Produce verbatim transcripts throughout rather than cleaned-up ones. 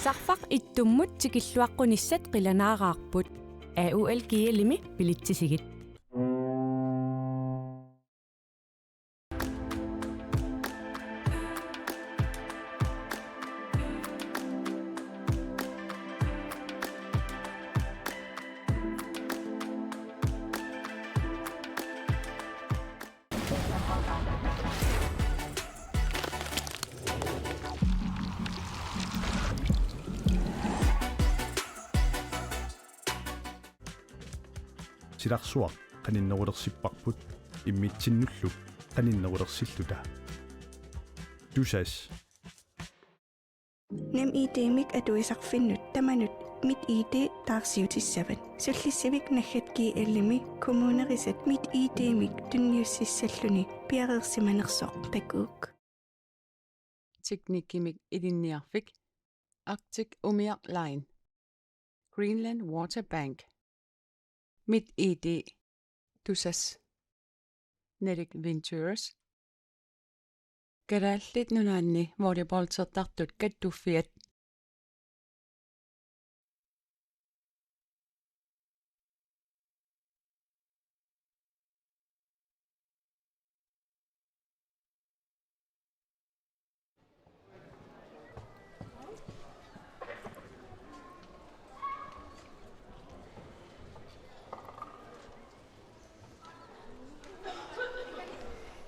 Tarfaq ittummut tikilluaqqunissat qilanaaraarput. A U L G L-imi bilitsisigit. Silarsuaq qaninnerulersipparput immitsinnullu qaninnerulersilluta. Tusass. NemID-mik atuisarfinnut tamanut MitID taarsiutissavat. Sullissivik naggat G L-imi kommunerisat MitID-mik tunniussissalluni piareersimanersoq takuuk. Teknikkimik ilinniarfik, Arctic Umiaq Line, Greenland Water Bank, MitID, Tusass, Nordic Ventures, Kalaallit Nunaanni volleyballtertartut kattuffiat.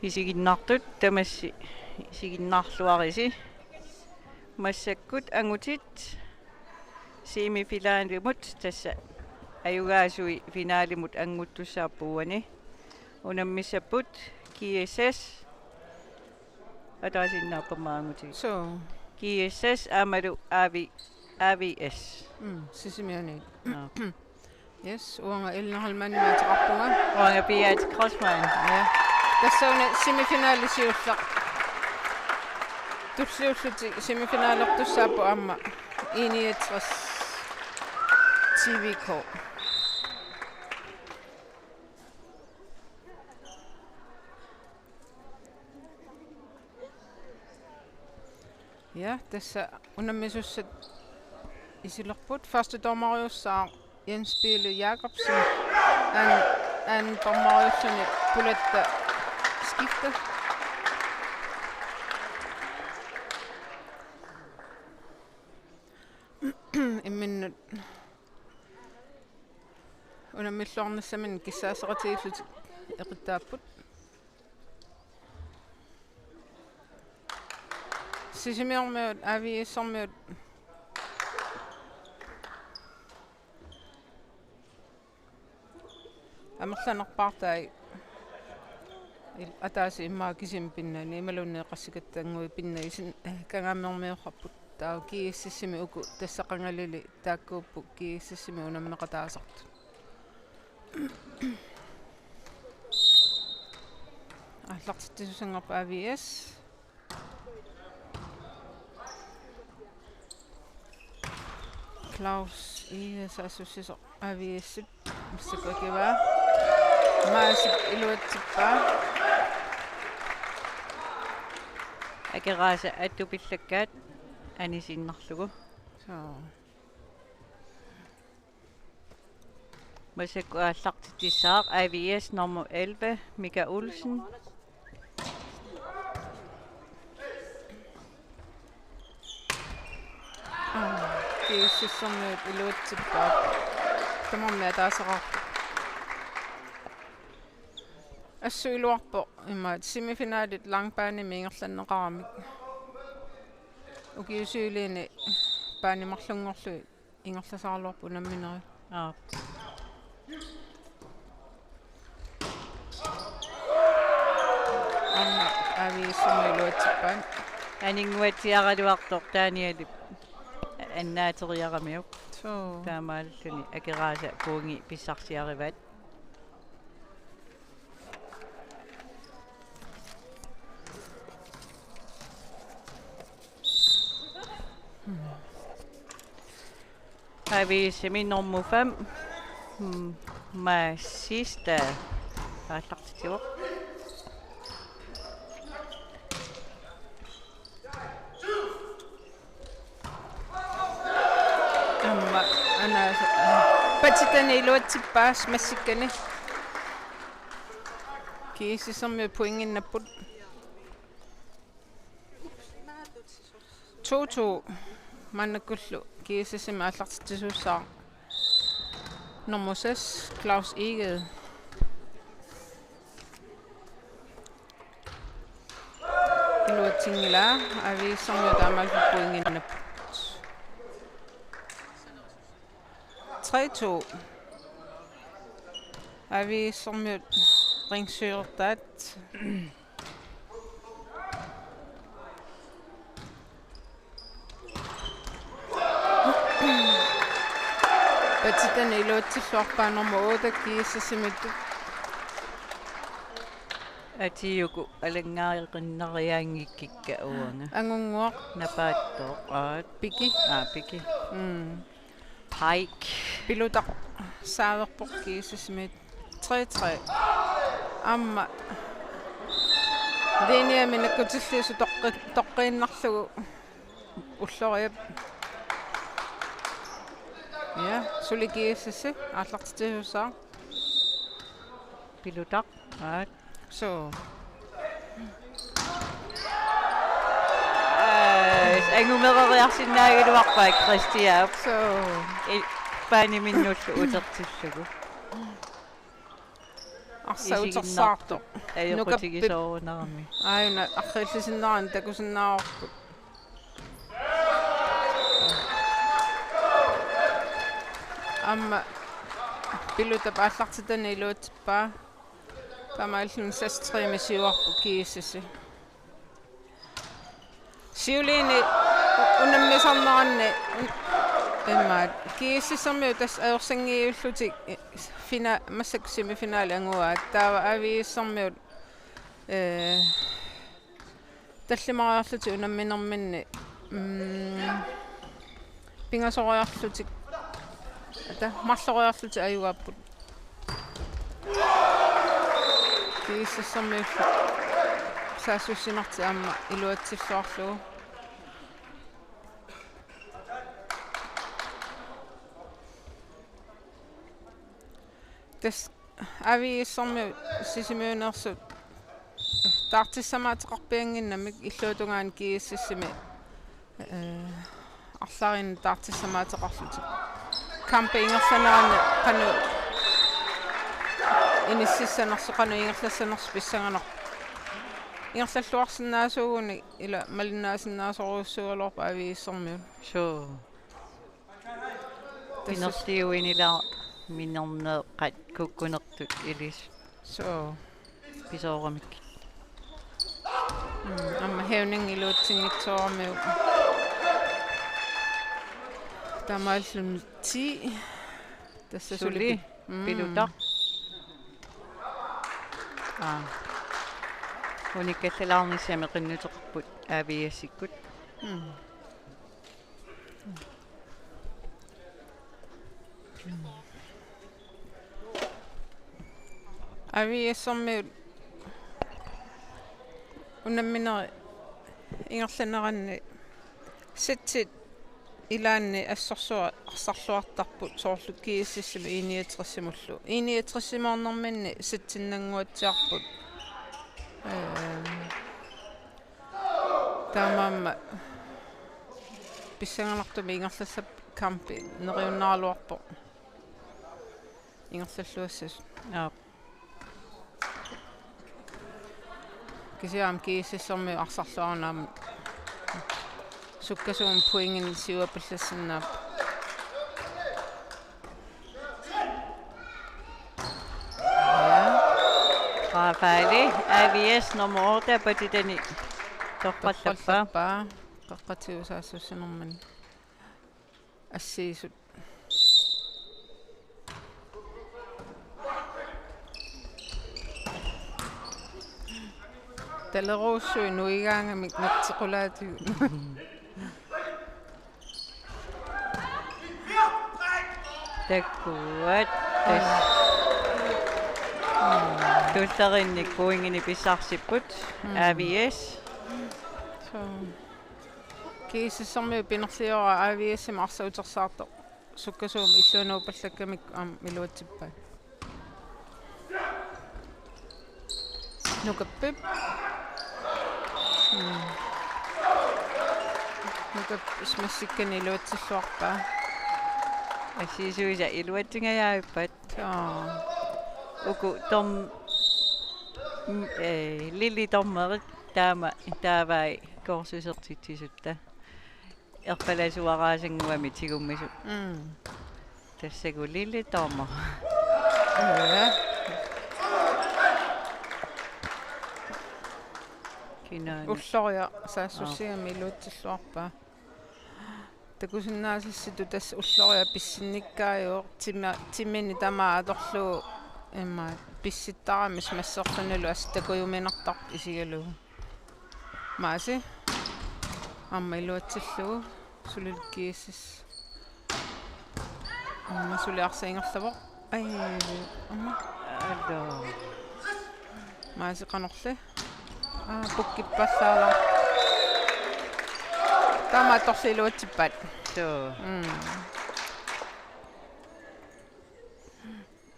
Isiginnaartut tamassi isiginnaarluarisi. Massakkut angutit semifinalimut, tassa ajugaasui finalimut anguttussaapput uani. Unammissapput G S S, ataasiinnarput aamma angutit. Suu. G S S aammalu A V, A V S. Mm, Sisimiuni. Nå. Yes, uanga Ellen Holmanimik ateqarpunga. Uanga Beate Kreutzmann. Ja. Tassa una semifinali siulleq. Tulliullutik semifinalertussaapput aamma I niogtres T V K. Ja, tassa unammisussat isilerput. Første dommeriussaaq Jens Pele Jacobsen. An-, anden dommeriussani Pulatta Skifte. Imminnut unammilluarnissaminnik kissaateqatigiillutik eqittaapput. Sisimiormiut, A V S-ermiut. Amerlanerpaartai il-, ataaseq immaqa kisimi pinnaanni, imaluunniit qassikattannguit pinnaanni, isin-, eh, Kangaamiormiorparput. Taava G S S-imi uku tassa qangalili taakkuupput G S S-imi unammeqataasartut. Aallartitsisussanngoq A V S. Claus Egede saassussisoq A V S-ip massakkut akivaa. Maasip iluatsippaa. Akeraasa attupillakkaat anisiinnarlugu. Suu. Massakkut aallartitsissaaq A V S nummer elleve, Mika Olsen. Aa, G S S-ermiut iluatsippaat. Tamarmik ataasaqarput. Assut iluarpoq imaat semifinalit langbanimi ingerlanneqaramik. Ukiut siuliini baani marlunngorlugit ingerlasaraluarput unamminerit. Aap. Aamma A V S-ermiut iluatsippaat. Aninnguatsiaraluartoq Danielip annaateriaramiuk. Suu. Taamaalilluni Akeraasa pointi pissarsiarivaat. A V S-imi nummer fem, mm, Maas Siegstad, aallartitsivoq. Patsitani iluatsippaa simassikkani. GSS-ermiut pointinnapput. To to. Maannakkullu GSS-imi aallartitsisuussaaq nummer seks, Claus Egede. Iluatsinngilaa, A V S-ermiut taamaallu pointinnapput. Tre to. A V S-ermiut ringsiortaat. Patsitani iluatsilluarpaa nummer otte GSS-imiittut. Atiuku alanngaarinnariaanngikkikka uanga. Angunnguaq. Napaattoq. Aat. Piki. Aa, Piki. Mm. Pike. Pilutaq saaverpoq GSS-imiit. Tre tre. Aamma linjami nakkutilliisoq toqqi-, toqqiinnarlugu ulloriap. Ja, suli GSS aallartitsisuussaaq. Pilutaq. Aat. So. Aa, angumereriarsinnaagaluarpaa Kristiap. So. I-, paaniminnullu utertillugu. Arsa utersaartoq. Isiginnaartoq. Ajoqutigisoorunarami. Aajuna arriillisinnaarani takusinnaavarput. Aamma Pilutap aallartitani iluatsippaa. Taamaalilluni seks tre-mi siuarput GSS. Siuliini unammisarneranni un-, immaqa GSS-ermiut tassa ajorsanngivillutik fina-, massakkut semifinale anguaat. Taava A V S-ermiut, eh, tallimariarlutik unamminerminni, mm, pingasoriarlutik, ata, marloriarlutik ajugaapput. GSS-ermiullu saassussinertik aamma iluatsilluarlugu. Tassa A V S-ermiut Sisimiuneersut taartissamaateqarpiannginnamik illuatungaani GSS-imi, eh, arlalinnik taartissamaateqarlutik. Kampi ingerlaneranni qanoq inississanersoq, qanoq ingerlassanersoq pissanganarpoq. Ingerlalluarsinnaasuuguni ila malinnaasinnaasorujussuugaluarput A V S-ermiut. Suu. Tassa pinerliuinilaarminerneeqqat kukkunertut ilisut. Suu. Pisooramik. Mm, aamma hævning iluatsinngitsooramiuk. Taamaalilluni ti. Tassa suli. Suli. Mm. Pilutaq. Aa. Unikkallalaarnissami qinnuteqarput A V S-ikkut. Mm. A V S-ermiut unamminerit ingerlaneranni setsit ilaanni assorsuaq arsarluartarput soorlu GSS-imi I niogtres-imullu. I niogtres-imoornerminni setsinnannguatsiarput. Ehm, taamaammat pissanganartumik ingerlassapput kampi neriunnaraluarpoq. Ingerlalluassasut. Aap. Kisianni GSS-ermiut arsarluarnaammata sukkasuumik pointinik siuapallassinnaapput. Ja. Rafaeli, A V S nummer otte, patsitani torrallappaa. Torrallappaa. Qeqqatigut saassussinermini. Assiisut. Taleruussuit nuigaangamik natsequlaatigut. Takkuat. Tassa. Tullerinnik pointinik pissarsipput. Mm. A V S. So. GSS-ermiut pinerliorput A V S-imi arsaq utersaartoq. sukkasuumik illuunuupallakkamik aamma iluatsippaat. Nukappi. Mm. Nukappi smashikkani iluatsilluarpaa. Assiisuisa iluatsingajaavippat. Joo. Uku tom-, mm, eh, Lili tommerit taama taavai koorsusertitsisutta. Erpalasuaraasannguamik tigummisut. Mm. Tassagu Lili tommer. Ja. Kinaana. Ulloriaq saassussigamik iluatsilluarpaa. Takusinnaasassitut tassa ulloriaq pissinnikkaajuvoq, tima-, timini tamaat atorlugu immaqa pissittarami smasherlunilu assut takujuminartarpoq isigalugu. Maasi. Aamma iluatsillugu. Sulilu GSS. Aamma suli arsa ingerlavoq. Ai, aamma. Aluu. Maasi qanorli. Aa, pukkippallaalaarpoq. Taamaattorli iluatsippaat. Suu. Mm.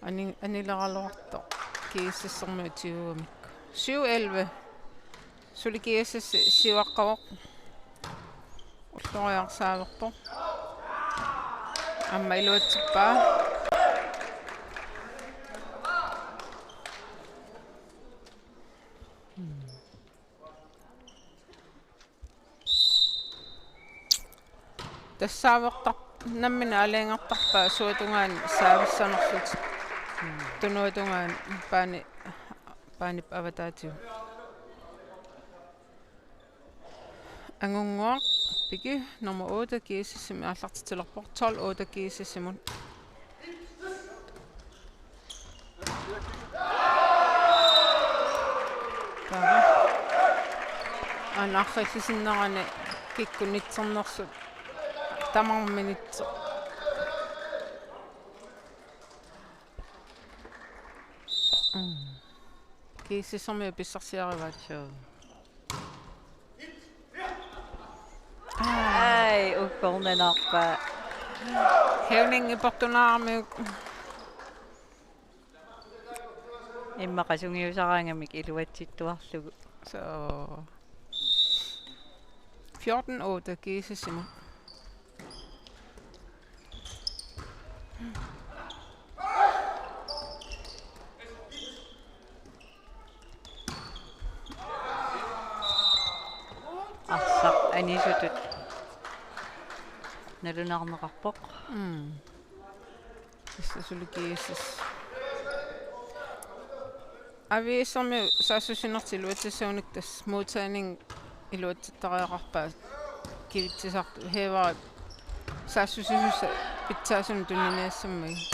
Ani-, anileraluartoq. GSS-ermiut tigugamikku. Syv elleve. Suli GSS siuaqqavoq. Ulloriaq saaverpoq. Aamma iluatsippaa. Tassaavertar-, nammineq aalajangertarpaat suatungaani saavissanerlutik. Mm. Tunuatungaani paani, paanip avataatigut. Angunnguaq Piki nummer otte GSS-imi aallartitsilerpoq, tolv otte GSS-imut. Taava. Anaarfallisinnerani kikkut nitsernersut tamarmik nitseq. Mm. GSS-ermiut pissarsiarivaat. Suu. Ai, ukkornanarpa. Hævning iportunaarmiuk. Immaqa sungiusaraangamik iluatsittuarlugu. Suu. Fjorten otte GSS-imut. Arsaq anisutut nalunaarneqarpoq. Mm. Tassa suli GSS. A V S-ermiut saassussinertik iluatsissagunik tassa modtagning iluatsittariaqarpaat kivitsisartut, hæveri saassussisussat pitsaasunut tuniniassammagit.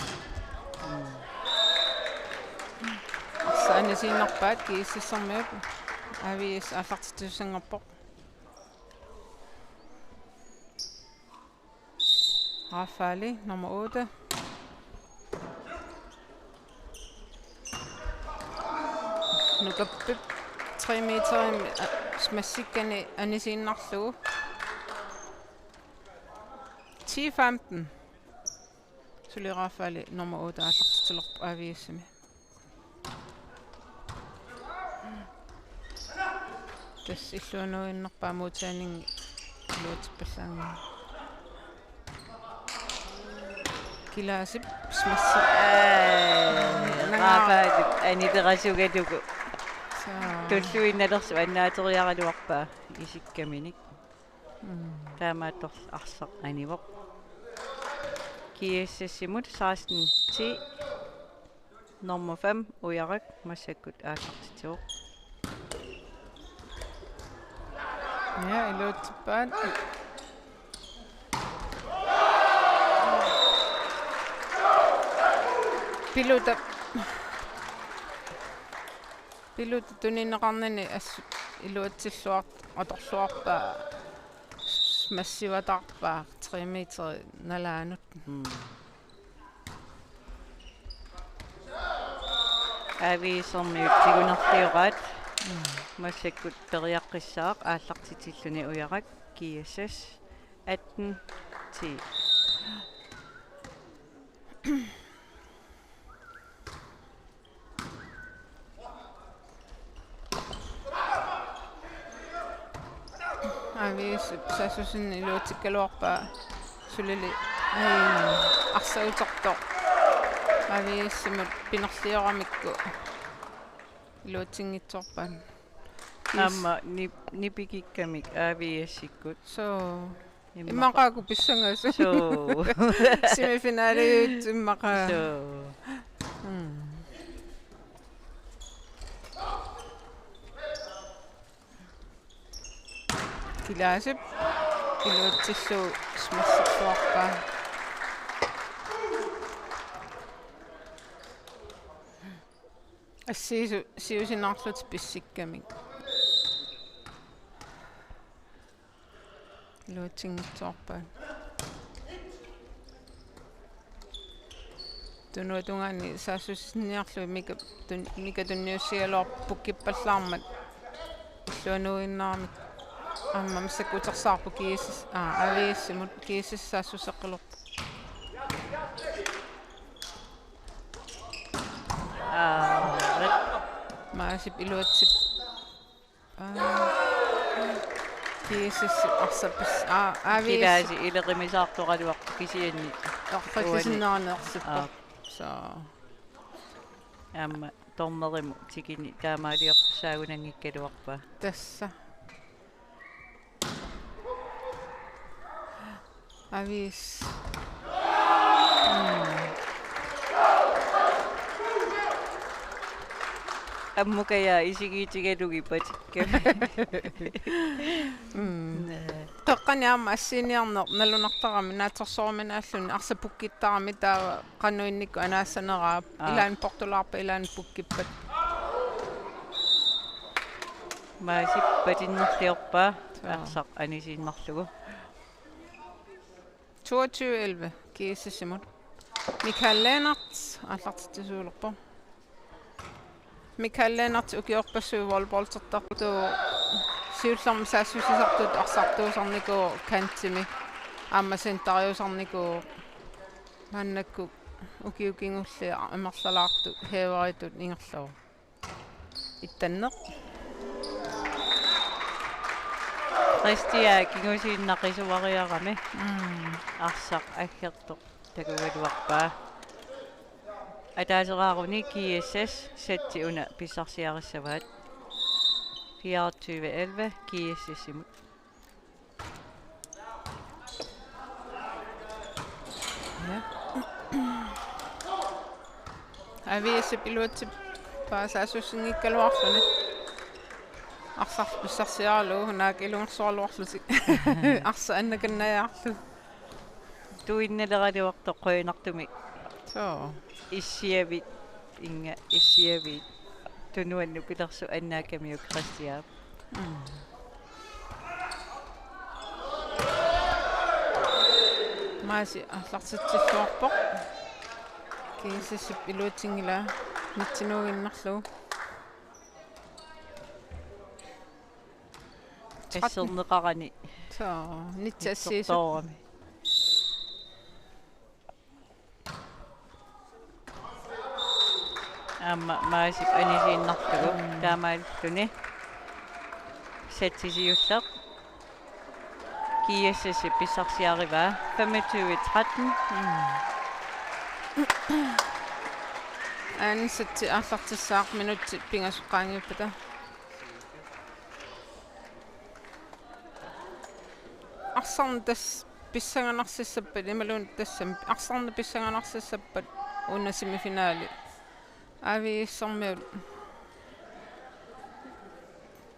Mm. Arsaq anisiinnarpaat GSS-ermiut, A V S aallartitsisussanngorpoq. Rafael, nummer otte. Nukappip tre meterimi, øh, smashikkani anisiinnarlugu. Ti femten. Suli Rafael nummer otte aallartitsilerpoq A V S-imi. Tassa illuanuinnarpaa modtagning iluatsippallaanngilaq. Kilaasip smassi. Aa, Nangaa. Raafaalip anilerasugalugu. Saa. Tulluinnalersoq annaateriaraluarpaa isikkaminik. Mm. Taamaattorli arsaq anivoq. G S S-imut seksten ti. Nummer fem, Ujarak, massakkut aallartitsivoq. Ja, iluatsippaat. Piluta. Piluta tunineqarnani assut iluatsilluart-, atorluarpaa, smassivatarpaa, tre meter nalaanut. Mm. A V S-ermiut tigunerlioraat. Mm. Massakkut periaqqissaaq aallartitsilluni Ujarak, G S S, atten ti. Aviis saassussineq iluatsikkaluarpaa sulili. Ai, arsaq utertoq. Aviisimut pinerlioramikku iluatsinngitsoorpaat. Kiis- Aamma nip-, nipikikkamik A V S-ikkut. Soo. Immaqa. Immaqaaku pissangasoq. Soo. Semifinaliujuit immaqa. Soo. Mm. Kilaasip iluatsillugu smasserluarpaa. Assiisut siusinaarlutik pissikkamik iluatsinngitsoorpaat. Tunuatungaani saassussiniarlugit mika tun-, mika tunniussigaluarpoq pukkippallaarmat. Illuanuinnaaramik. Aamma massakkut utersaarpoq G S S, aa, A V S-imut, G S S saassusseqqilluarpoq. Aa, Maasip iluatsip. Aa. G S S arsaq pis-, aa, A V S. Kilaasi ileqimisaartoraluarpoq kisianni. Arfallisinnaanera arsippoq. Aa. Soo. Aamma dommerimut tikini taamaaliortussaagunanngikkaluarpaa. Tassa. Aviis. Mm. Ammukajaa isigiitigalugit patikkami. Mm. Nää. Qeqqani aamma assiiniarneq nalunartarami naatsorsooruminaalluni arsaq pukkittarami taava qanoq innikkut anaassaneraa. Aa. Ilaanni portulaarpat, ilaanni pukkippat. Maasip patinnerliorpaa. Soo. Arsaq anisiinnarlugu. Toogtyve elleve, G S S-imut. Michael Lennert, aallartitsisuulerpoq. Michael Lennert ukiorpassuit volleyballtertartut siullermik saassussisartut arsartuusarnikuuvoq kantimi. Aamma centeriusarnikuuvoq. Maannakkut ukiut kingulliit amerlalaartut hæveritut ingerlavoq. Ittanneq. Christian kingusinnaaqisuariarami. Mm. Arsaq aggertoq takugaluarpaa. Ataaseraaruni G S S-i setsi una pissarsiarissavaat. Fireogtyve elleve G S S-imut. Ja. A V S-ip iluatsippaa saassussinngikkaluarluni. Arsaq pissarsiaralugu naak ilungersualuarlutik. Arsaq annakannajaarlugu. Tuinnaleraluartoq qujanartumik. Soo. Issiavit, inga issiavit. Tunuannut pilersut annaakkamiuk Christian. Mm. Maasi aallartitsilluarpoq. G S S-ip iluatsinngilaa nitsinuuginnarlugu. Asserneqarani. Soo, nitsi assiisut. Nitsortoorami. Aamma Maasip anisiinnarlugu. Mm. Taamaalluni. Setsi siulleq. G S S-ip pissarsiarivaa. Femogtyve tretten. Mm. Anden setsi aallartissaaq minutsit pingasut qaangiuppata. Arsarneq tassa pissanganarsissappat imaluunniit tassami arsarneq pissanganarsissappat una semifinali. A V S-ermiut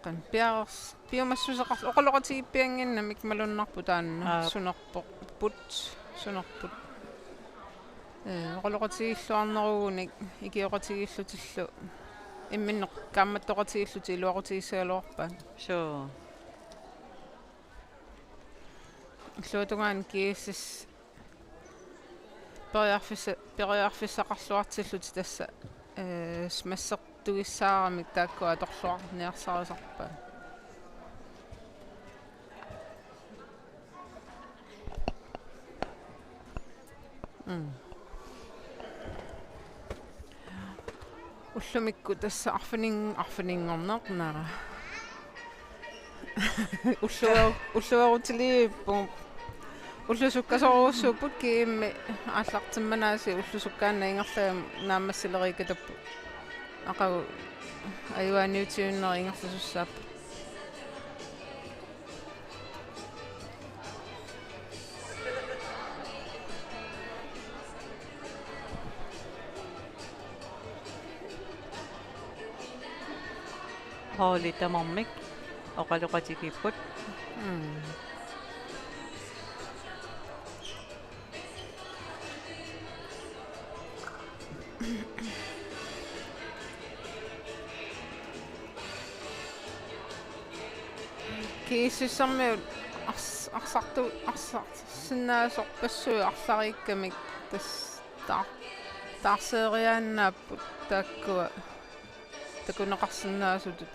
qanoq piareers-, piumassuseqarl-, oqaloqatigiippiannginnamik malunnarpoq taanna. Aap. Sunerpoq, put, sunerput. Ee, oqaloqatigiilluarnerugunik ikioqatigiillutillu imminneq kaammattoqatigiillutik iluaqutigissagaluarpaat. Soo. Illuatungaani G S S periarfissa-, periarfissaqarluartillutik tassa, ee, smassertugissaaramik taakku atorluarniarsarisarpaat. Mm. Ullumikkut tassa arfining-, arfininngorneq, naa. Ulluer-, ulluerutiliippugut. Ullusukkasorujussuupput, G M aallartimmanaasi ullusukkaannaq ingerlagami naammassileriikatapput. Aqagu ajugaaniutiginerit ingerlasussaapput. Holdit tamarmik oqaloqatigiipput. Mm. Kiisissormiut ars-, arsartu-, arsarsinnaasorpassuit arlariikkamik tassa taa-, taarseeriaannaapput taakkua takuneqarsinnaasutut.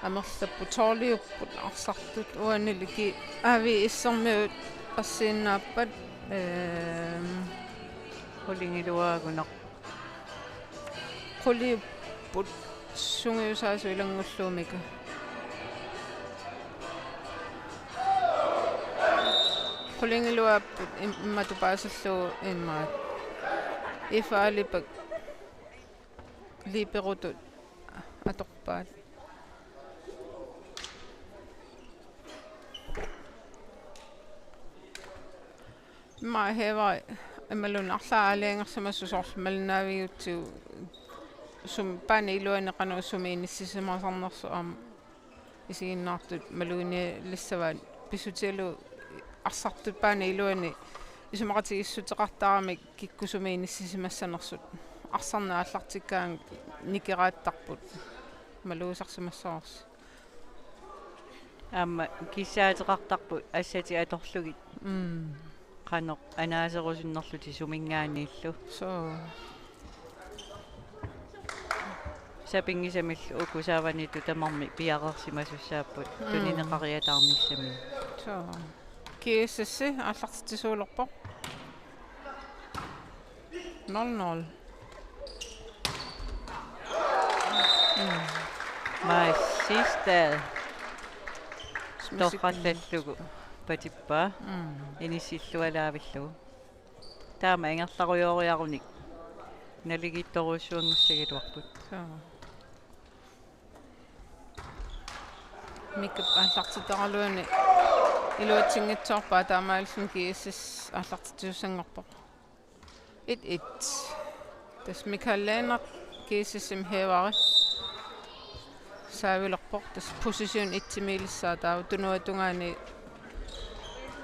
Amerlapput, tolviupput arsartut, uanili A V S-ermiut assiinnaappat, ehm, qulingiluaagunaq. Quliupput sungiusaasut ilanngullugu Mika. Qulingiluaapput im-, imatut paasillugu imaat. Ifa Alipak liberotut atorpaat. Immaqa Haver imaluunniit arlaat aalajangersimasoq, soorlu malinnaavigutsigu sumi baanip iluani qanoq sumi inissisimasarnersoq aamma isiginnaartut maluginialissavaat, pissutigalugu arsartut baanip iluani isumaqatigiissuteqartaramik kikkut sumi inissisimassanersut. Arsarneq aallartikkaangat nikeraattarput malugisarsimassavarsi. Aamma kissaateqartarput assatik atorlugit. Mm. Qanoq anaaserusunnerlutik suminngaanniillu. Soo. Sapinngisamillu uku saavaniittut tamarmik piareersimasussaapput. Mm. Tunineqariataarnissamik. Soo. G S S aallartitsisuulerpoq. Nul nul. Mm. Maasistad. Smisikkun. Torrallallugu patippaa. Mm. Inissillualaavillugu. Taama ingerlarujooriarunik naligiittorujussuanngussagaluarput. Soo. Mikap aallartitaraluani iluatsinngitsoorpaa, taamaalilluni G S S aallartitsisussanngorpoq. Et et. Tassa Michael Lennert G S S-imi Haveri saavilerpoq. Tassa position et-imiilissaa taava tunuatungaani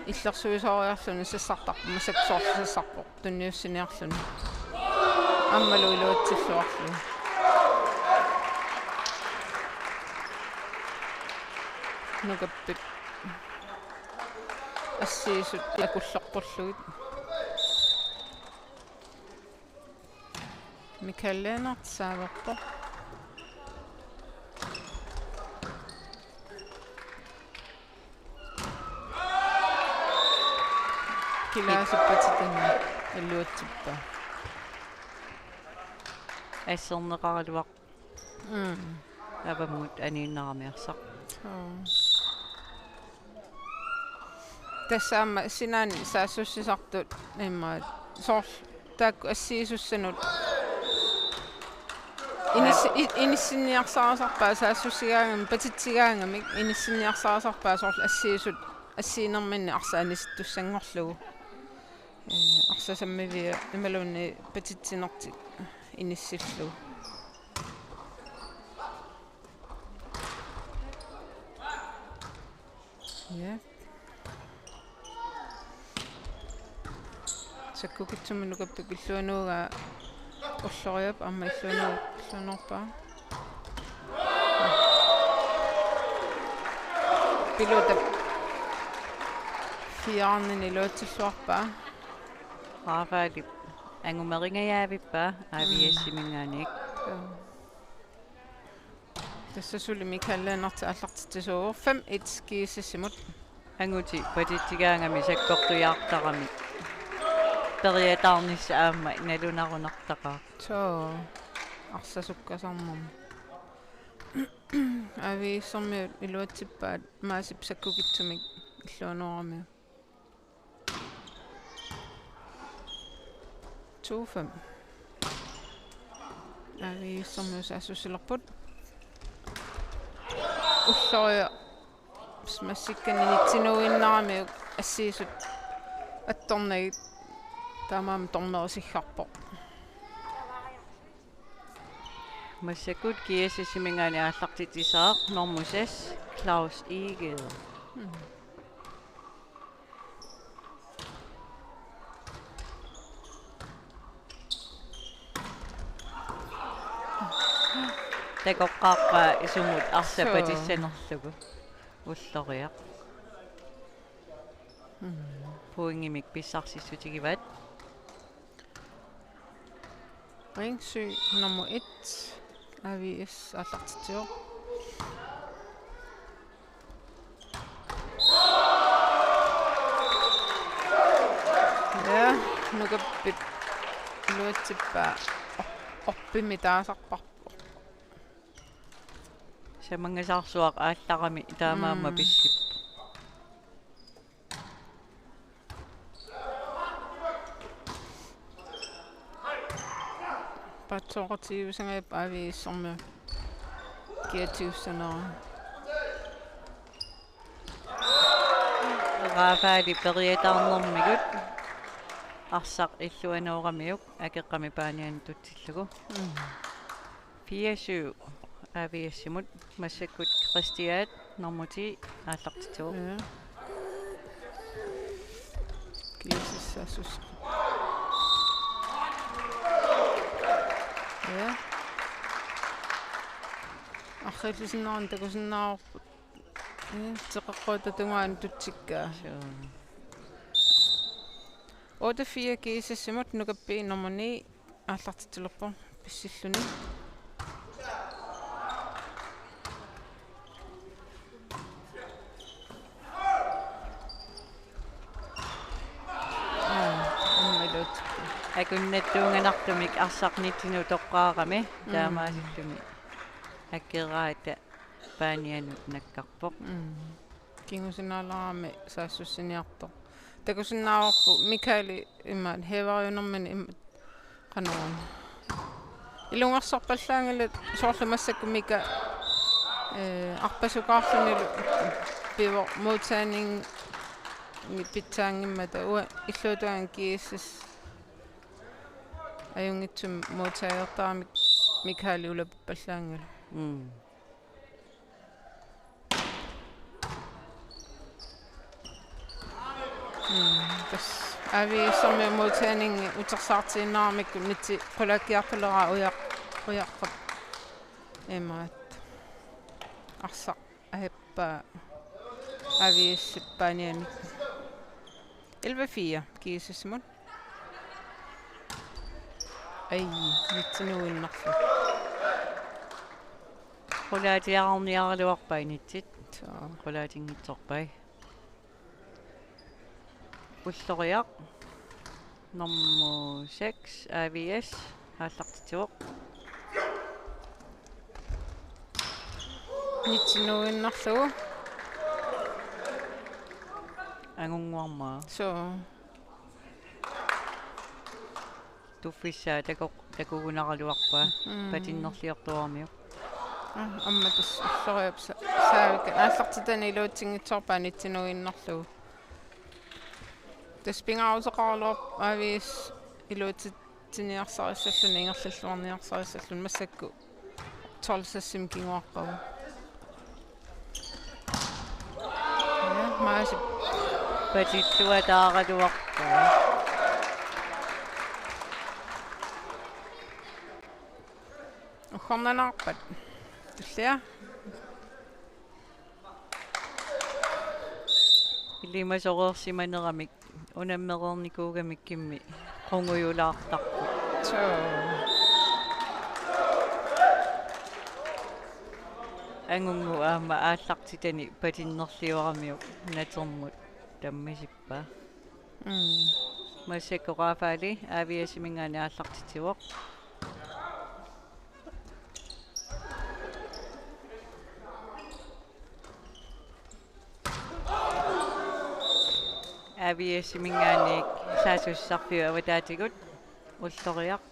illersuisooriarluni sassartarpoq, massakkut soorlu sassarpoq tunniussiniarluni. Aammalu iluatsilluarluni. Nukappip assiisut akulloqqullugit. Michael Lennert saaverpoq. Kilaasippatit taanna iluatsippaa. Asserneqaraluarpoq. Mm. Avammut aniinnarami arsaq. Soo. Tassa aamma sinaani saassussisartut immaqa soorlu taakku assigisussanut inis-, i-, inissinniarsarisarpaat saassussigaangamik, patitsigaangamik inissinniarsarisarpaat soorlu assigisut assiginerminni arsaq anisittussanngorlugu. Ee, arsaq sammivia imaluunniit patitsinertik inissillugu. Ja. Sakkukitsumik Nukappip illuanuugaa Ulloriap aamma illuanu-, illuanuorpaa. Pilutap fireernini iluatsilluarpaa. Rafaelip angumeringajaavippaa A V S-iminngaanniit. Mm. Joo. Tassa suli Michael Lennert aallartitsisuuvoq, fem et G S S-imut. Angutit patitsigaangamik sakkortujaartaramik. Periataarnissaq aamma nalunarunartaqaaq. Soo. arsaq sukkasarnermi. A V S-ermiut iluatsippaat Maasip sakkukitsumik illuanooramiuk. To fem. A V S-ermiut saassussilerput. Ulloriaq massakkut nitsinuinnaramiuk assiisut attornagit, taamaammat dommeri siggarpoq. Massakkut G S S-iminngaanniit aallartitsisoq nummer seks, Claus Egede. Mm. Takoqqaarpaa isumut arsaq Suu. Patissanerlugu. Ulloriaq. Mm. Pointimik pissarsissutigivaat. Ring syv, nummer et, A V S aallartitsivoq. Ja, Nukappip iluatsippaa op-, orpimmi taasarparput. Samanngasaarsuaq aallarami taamaammat Mm. pissippoq. Paatsoorutigiussanngilaq A V S-ermiut kiatigussanera. Rafael periataarnermigut arsaq illuanooramiuk akeqqami paanianut tutsillugu. Mm. Fire syv A V S-imut, massakkut Kristiaat nummer ti aallartitsivoq. Ja. Kiisissaassus. Ja. Arriillisinnaanera takusinnaavarput. Ja, teqeqquata tungaanut tutsikkaa. Suu. Otte fire G S S-imut, Nukappiit nummer ni aallartitsilerpoq pissilluni. Aa, aamma iluatsikku. Akunnattuunganartumik arsaq nitsinut toqqaarami, mm, taamaasilluni akeraata paanianut nakkarpoq. Mm. Kingusinaalaarami saassussiniartoq. Takusinnaavarput Mikaeli imaat hæveriunermini imaat qanoq. Ilungersorpallaanngilaq soorlu massakkut Mika, eh, arpasukaarlunilu pivoq modtagning pitsaanngimmata, uanga illuatungaani G S S ajunngitsumik modtagertaramik Mikaeli ulappallaanngilaq. Mm. Mm, tassa A V S-ermiut modtagningi utersaartiinnaramikku nitsi qulakkiartuleraat uja-, ujaqqap imaat arsaq aheppaa A V S-ip paanianut. Elleve fire, G S S-imut. Ai, nitsinuinnarlugu. Qulaatiarniaraluarpai nitsit. Suu. Qulaatinngitsorpai. Ulloriaq. Nummer seks, A V S, aallartitsivoq. Nitsinuinnarlugu. Angunnguarmaa. Suu. Tuffissaa takoq-, takugunaraluarpaa. Mm. Patinnerliortuaramiuk. Aa, aamma tassa ulloriaq sa-, saavikka. Aallartitani iluatsinngitsoorpaa nitsinuinnarlugu. Tassa pingaaruteqaraluarpoq A V S iluatsitsiniarsarissalluni ingerlalluarniarsarissalluni massakkut tolv seksimik kinguarpagu. Ja, Maasip patilluataaraluarpaa. Uggornanaarpat. Tullia. Ilimasoreersimaneramik unammereernikuugamik kimmi qungujulaartarput. Suu. Angunnguup aamma aallartitani patinnerlioramiuk natermut tammisippaa. Mm. Massakkut Rafaeli A V S-iminngaanniit aallartitsivoq. A V S-iminngaanniit saassussisarfiup avataatigut Ulloriaq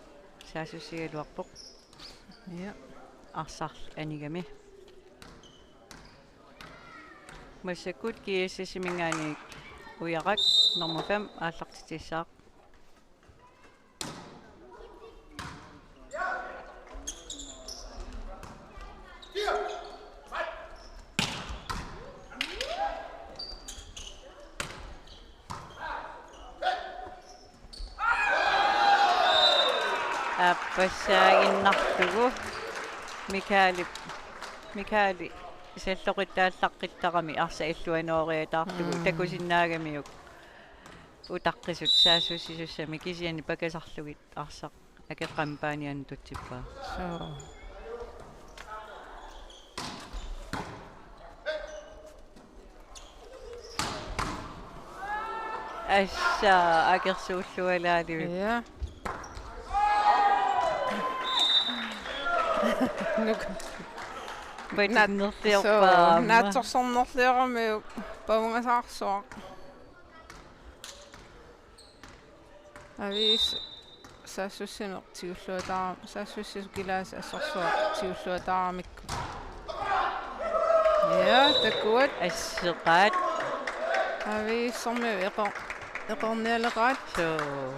saassussigaluarpoq. Ja. Arsaq anigami. Massakkut G S S-iminngaanniit Ujarak nummer fem aallartitsissaaq. Aappassaaginnarlugu Mikaelip, Mikaeli salloqittaallaqqittarami arsaq illuanooriataarlugu. Mm. Takusinnaagamiuk utaqqisut saassussisussamik kisianni pakasarlugit arsaq akeqqamik paanianut tutsippaa. Suu. Assa akersuullualaalivi. Ja. Nuk. Patinnerliorpaa. Suu, naatsorsornerlioramiuk pavungasaarsuaq. A V S saassussineq tigulluataara-, saassussisoq kilaasip assorsuaq tigulluataaramikku. Ja, takuat. Asseqaat. A V S-ermiut eqor-, eqornialeqaat. Suu.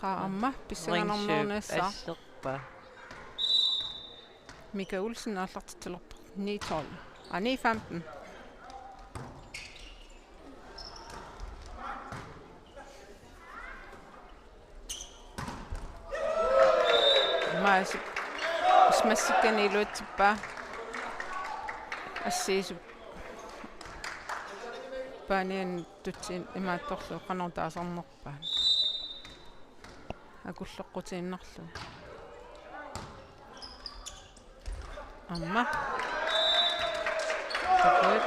Qaa aamma pissanganarnerunissaa. Ringsø asserpaa. Mika Olsen aallartitsilerpoq. Ni tolv. Aa, ni femten. Maasi. Smashikkani iluatsippaa. Assiisup paanianut tutsineq imaattorlu qanoq taasarnerpaat. Akulloqqutiinnarlugu. Aamma. Takuat.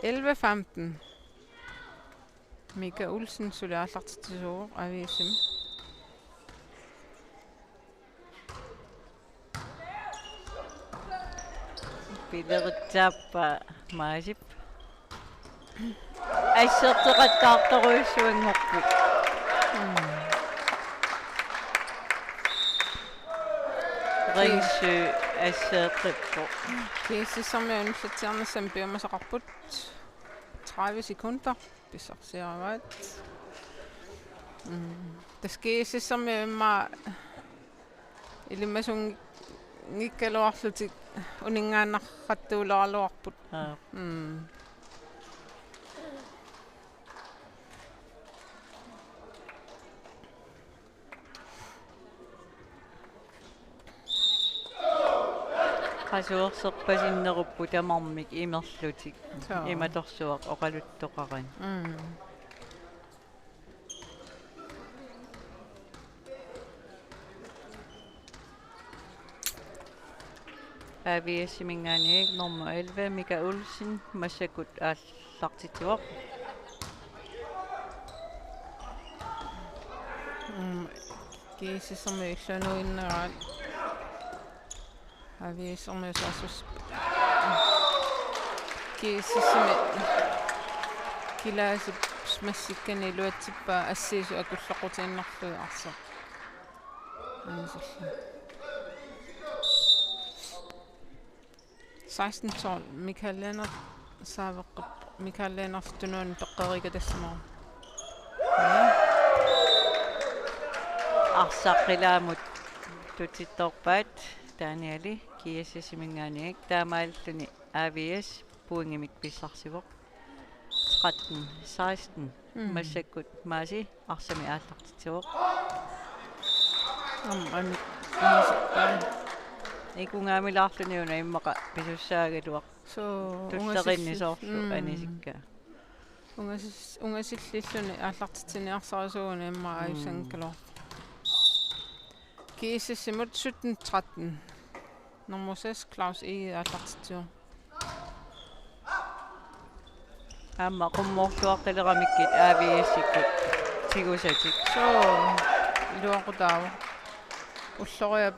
Elleve femten. Mika Olsen suli aallartitsisuuvoq A V S-imi. Pileritsaappaa Maasip. Asserteqattaartorujussuanngorput. Mm. Ringsø assertippoq. G S S-ermiut unallatsiarnissamut piumasaqarput. Tredive sekunder. Pissarsiaravaat. Mm. Tassa G S S-ermiut immaqa ilimasunngikkaluarlutik uninngaannarrattuuleraluarput. Aa. Mm. Qasuerserpasinnerupput tamarmik imerlutik. Soo. Imatorsuaq oqaluttoqarani. Mm. A V S-iminngaanniit nummer elleve, Mika Olsen, massakkut aallartitsivoq. Mm, G S S-ermiut illuanuinnaraat. A V S-ermiut saassussippaat. G S S-imi kilaasip smashikkani iluatsippaa assiisut akulloqqutiinnarlugit arsaq. Anisillu. Seksten tolv, Michael Lennert, saaveqqap Michael Lennert tunuani peqqeriikatassimagu. Ja. Arsaq ilaamut tutittoorpaat Danieli G S S-iminngaanniit, taamaalilluni A V S pointimik pissarsivoq. Tretten seksten. Mm. Massakkut Maasi arsami aallartitsivoq. Aamma anu-, anusippaa. Ikungaamilaarluni una immaqa pisussaagaluaq. Soo, tullerinni ungasilli-, soorlu mm, anisikkaa. Ungasis-, ungasillilluni aallartitsiniarsarisuuguni immaqa, mm, ajusanngikkaluarpoq. G S S-imut sytten tretten. Nummer seks, Claus Egede aallartitsivoq. Aamma qummoorluartaleramikkit A V S-ikkut tigusatik. Soo, iluaqutaavoq. Ulloriaq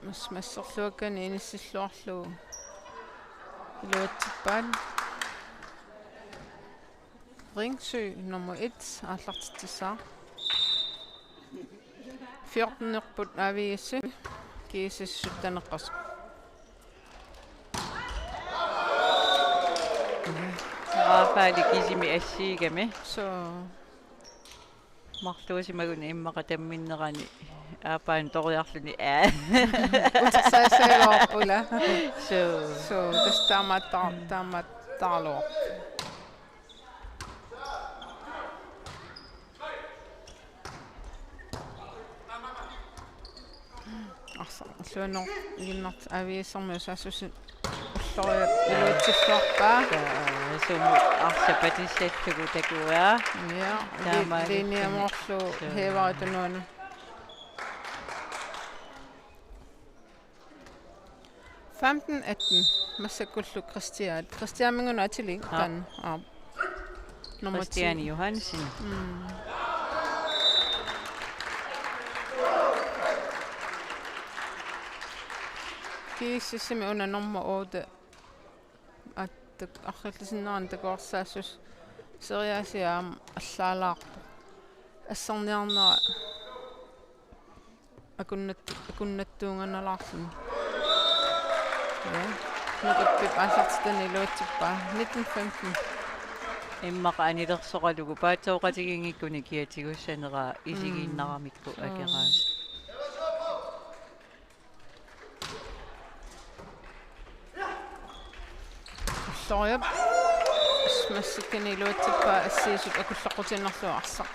Mas-, masserluakkani inissilluarlugu iluatsippaat. Ringsø nummer et aallartitsissaaq. Fjortenerput A V S, G S S sytteneqarpoq. Rafael kisimi assiigami. Soo. Marluusimaguni immaqa tamminnerani aappaanut toriarluni, aa. Utersaassaagaluarput, ilaa. Soo. Soo, tassa taamaattar-, taamaattaraluarpoq. Arsaq, illuanor iginnart A V S-ermiut saassussineq ulloriaq iluatsilluarpaa. Taa, sumut arsaq patissallugu takuaa. Ja, taamaalikkami. Linjamorlu. Soo. Hæverit tunuanut. Femten atten, massakkullu Christian. Christian mingunatili. Aap. Tan. Aap. Nummer ti. Christian Johansen. Mm. G S S-imi una nummer otte. At-, arriillisinnerani takuarsaassus seriaasi aamma allaalaarpoq. Asserniarnera akunnat-, akunnattuunganalaarluni. Ja. Nukap Pip aallartitani iluatsippaa. Nitten femten. Immaqa anilersoqalugu paatsooqatiginngikkuni kiatigussaneraa isigiinnaramikku. Mm. Akeraasut. Ulloriaq. Massakkani iluatsippaa assiusut akulloqqutiinnarlugu arsaq.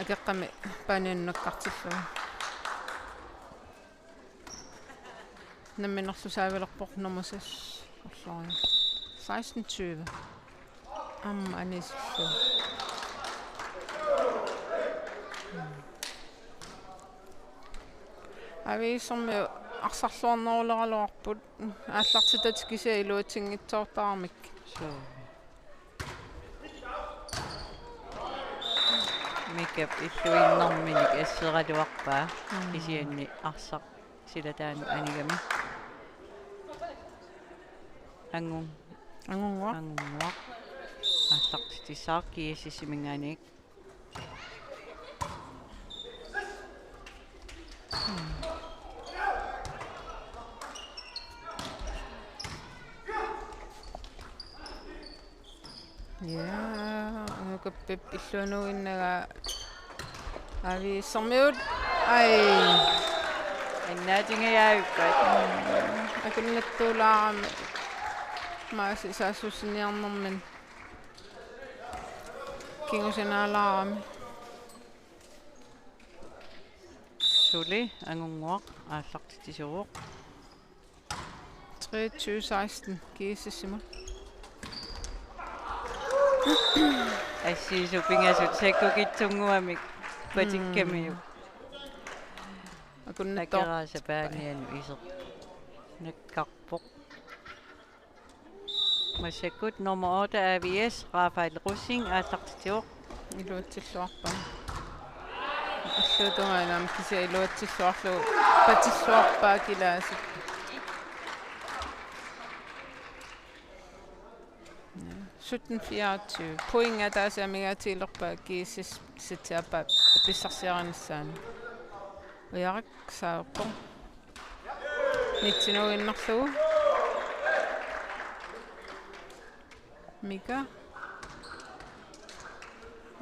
Akeqqami paaniannakkartillugu. Namminerlu saavilerpoq nummer seks. Ulloriaq. Seksten tyve. Aamma anisillugu. A V S-ermiut arsarluarneruleraluarput, aallartitatik kisiat iluatsinngitsoortaramik. Soo. Mikap illuinnarminik asseraluarpaa. Mm. Kisianni arsaq silataanut anigami. Angun-, Angunnguaq. Angunnguaq. Aallartitsissaaq G S S-iminngaanniit. Ja, Nukap Pip illuanuuginnagaa A V S-ermiut. Ai. Annaatingajaavippat. Mm, akunnattuulaarami. Maasi saassussiniarnermini. Kingusinaalaarami. Suli Angunnguaq aallartitsisuuvoq. Treogtyve seksten, G S S-imut. Assiusut pingasut sakkukitsunnguamik patikkamiuk. Mm. Akunnattoor-. Akeraasa paaniannut iseq nakkarpoq. Massakkut nummer otte A V S, Rafael Rosing, aallartitsivoq. Iluatsilluarpaa. Ulluutungaanut aamma kisiat iluatsilluarlugu patilluarpaa kilaasut. Sytten fireogtyve. Pointit ataaseq amigaatigilerpaa G S S-ip setsiappaap pissarsiarinissaanut. Ujarak saaverpoq. Nitsinuinnarlugu. Mika.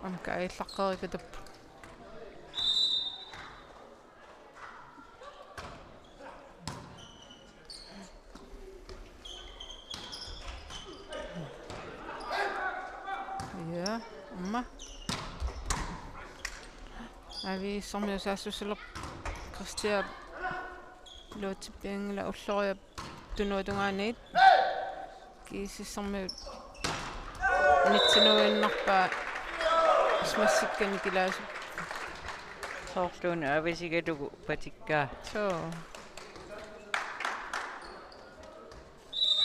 Amka illaqqerikatap. Ja, aamma. A V S-ermiut saassussilerput Kristiap iluatsippianngilaq, Ulloriap tunuatungaaniit. G S S-ermiut nitsinuinnarpaa smassikkanik ilaasut. Soorluuna avasigalugu patikkaa. Soo.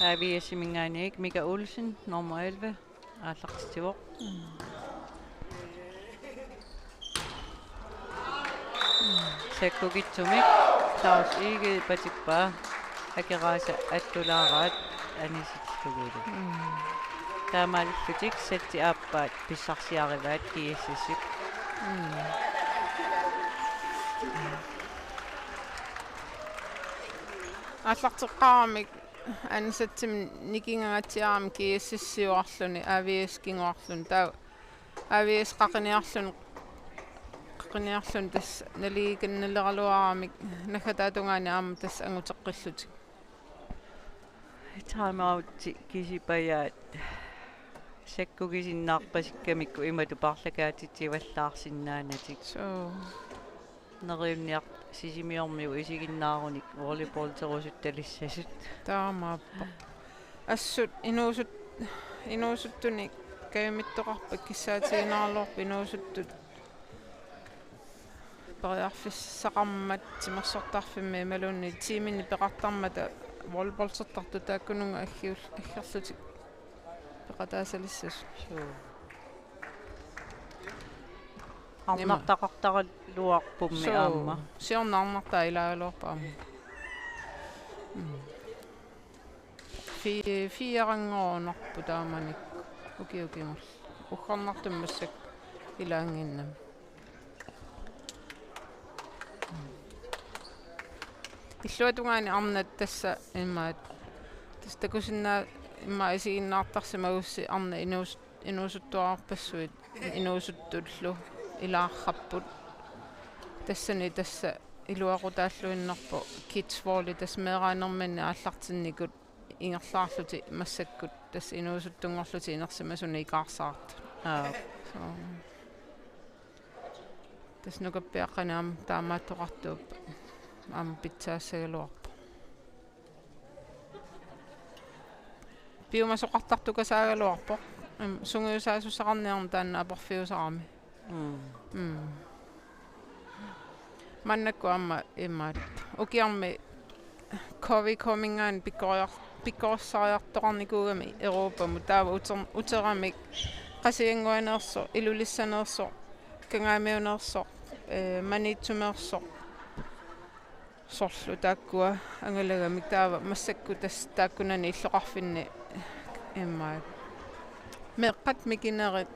A V S-iminngaanniit Mika Olsen, nummer elleve, aallartitsivoq. Mm. Sakkukitsumik. Claus Egede patippaa, Akeraasa attulaaraat anisillugulu. Mm. Taamaalillutik setti aappaat pissarsiarivaat G S S-ip. Mm. Aallarteqqaaramik anden sætimi nikingagatsiarami G S S-iuarluni A V S kinguarluni, taava A V S qaqiniarluni, qaqiniarluni tassa naligiinnaleraluaramik naggataatungaani aamma tassa anguteqqillutik. Timeout kisipajaat sakkugisinnaarpasikkamikku imatut paarlakaatitsivallaarsinnaanatik. Suu. Neriunniaq Sisimiormiut isiginnaarunik volleyballterusuttaalissasut. Taamaappoq. Assut inuusut-, inuusuttunik kajumittoqarpat kissaatiginaraluarpoq inuusuttut periarfissaqarmat timersortarfimmi imaluunniit tiiminni peqartarmata volleyballtertartut taakkununnga aggiul-, aggerlutik peqataasalissasut. Suu. Arnartaqartaraluarpummi. Suu, aamma. Siorna arnartaa ilaagaluarpoq aamma. Mm. Fi-, fiaranngorunarpoq taamanikkut. Ukiut kingulliit. Uggarnartumik massakkut ilaannginnami. Illuatungaani arnat tassa immaqa, tassa takusinnaa-, immaqa isiginnaartarsimagussi arnat inuus-, inuusuttuarpassuit, inuusuttullu ilaarrapput. Tassani tassa iluaqutaalluinnarpoq kids volley, tassa meeraanerminni aallartinnikut ingerlaarlutik massakkut tassa inuusuttunngorlutik inersimasuni ikaarsaartut. Aap. Suu. Tassa nukappiaqqani aamma taamaattoqartuuppat aamma pitsaassagaluarpoq. Piumasoqartartukasaagaluarpoq. Im, sungiusaasussaqarniarneq taanna aporfiusarami. Mm. Mm. Maannakkut aamma imaat. Ukiarmi K V K-minngaanniit pikkoriar-, pikkorissariartoqarnikuugami Europamut, taava uter-, uteramik Qasigiannguaneersoq, Ilulissaneersoq, Kangaamiuneersoq, eh, Maniitsumeersoq, soorlu taakkua angalagamik, taava massakkut tassa taakkunani illoqarfinni imaat. Meeqqat mikinerit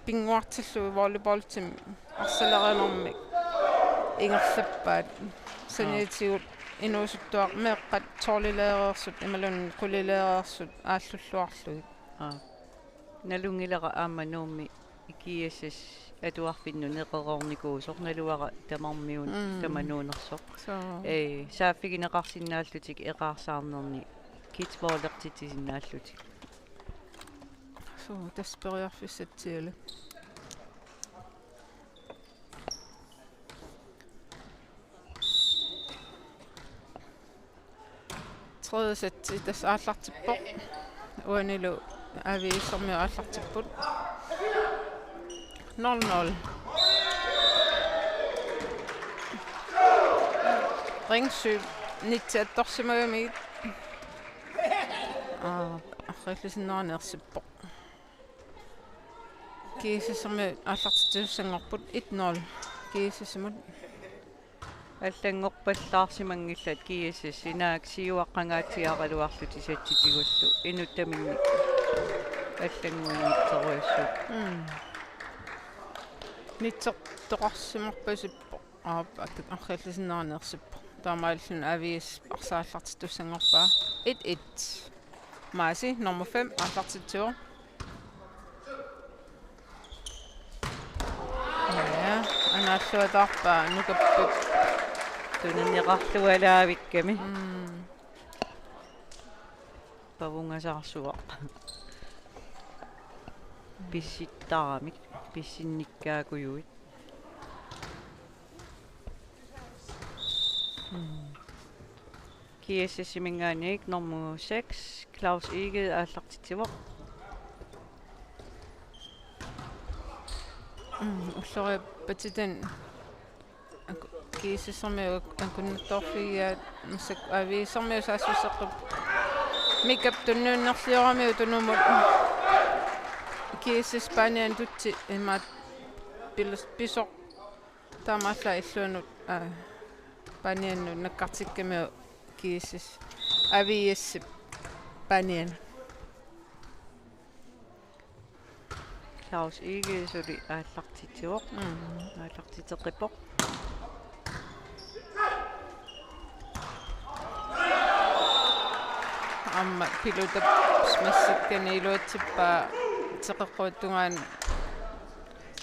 pinnguartillugit volleyballtimik arsalerinermik ingerlappaat. Saniatigut inuusuttuar-, meeqqat tolvileereersut imaluunniit qulileereersut aallulluarlugit. Aap. Nalunngilara aamma Nuummi G S S atuarfinnut neqeroornikuusoq, naluara tamarmiunut. Mm. Tamanuunersoq. Suu. Ee, saaffigineqarsinnaallutik eqaarsaarnerni kids vollertitsisinnaallutik. Suu, tassa periarfissatsialu. Tredje sæt tassa aallartippoq. Uanilu A V S-ermiut aallartipput. Nul nul. Ringsø nitti attorsimagamigit. Aa, arriillisinnerani ersippoq. G S S-ermiut aallartitsissanngorput et nul G S S-imut. Allanngorpallaarsimanngillat G S S-i naak siuaqqangaatsiaraluarlutik satsitigullu inuttaminnik allannguinngitsorujussuupput. Mm. Nitsertoqarsimarpasippoq. Aap, at-, arriillisinnerani ersippoq. Taamaalilluni A V S arsaat aallartittussanngorpaa. Et et. Maasi, nummer fem, aallartitsivoq. Ja, anaalluataarpaa nukapput. Tuniniarlualaavikkami. Mm. Pavungasaarsuaq. Pissittaramik, pissinnikkaakujuit. Mm. G S S-iminngaanniit nummer seks, Claus Egede aallartitsivoq. Mm, ulloriappatitan aku-, G S S-ermiut ak-, akunnattoorfigigaat massakkut A V S-ermiut saassussaqarput. Mikap tunniunnerlioramiuk tunumut. G S S paaniani tutsi imaat pil-, pisoq. Taamaallaat illuanut, aa, Paaniannut nakkartikkamiuk G S S, A V S-ip Paaniannut. Claus Egede suli aallartitsivoq. Mm. Aallartitseqqippoq. Aamma pilutap massakkut iluatsippaa teqeqquata tungaanut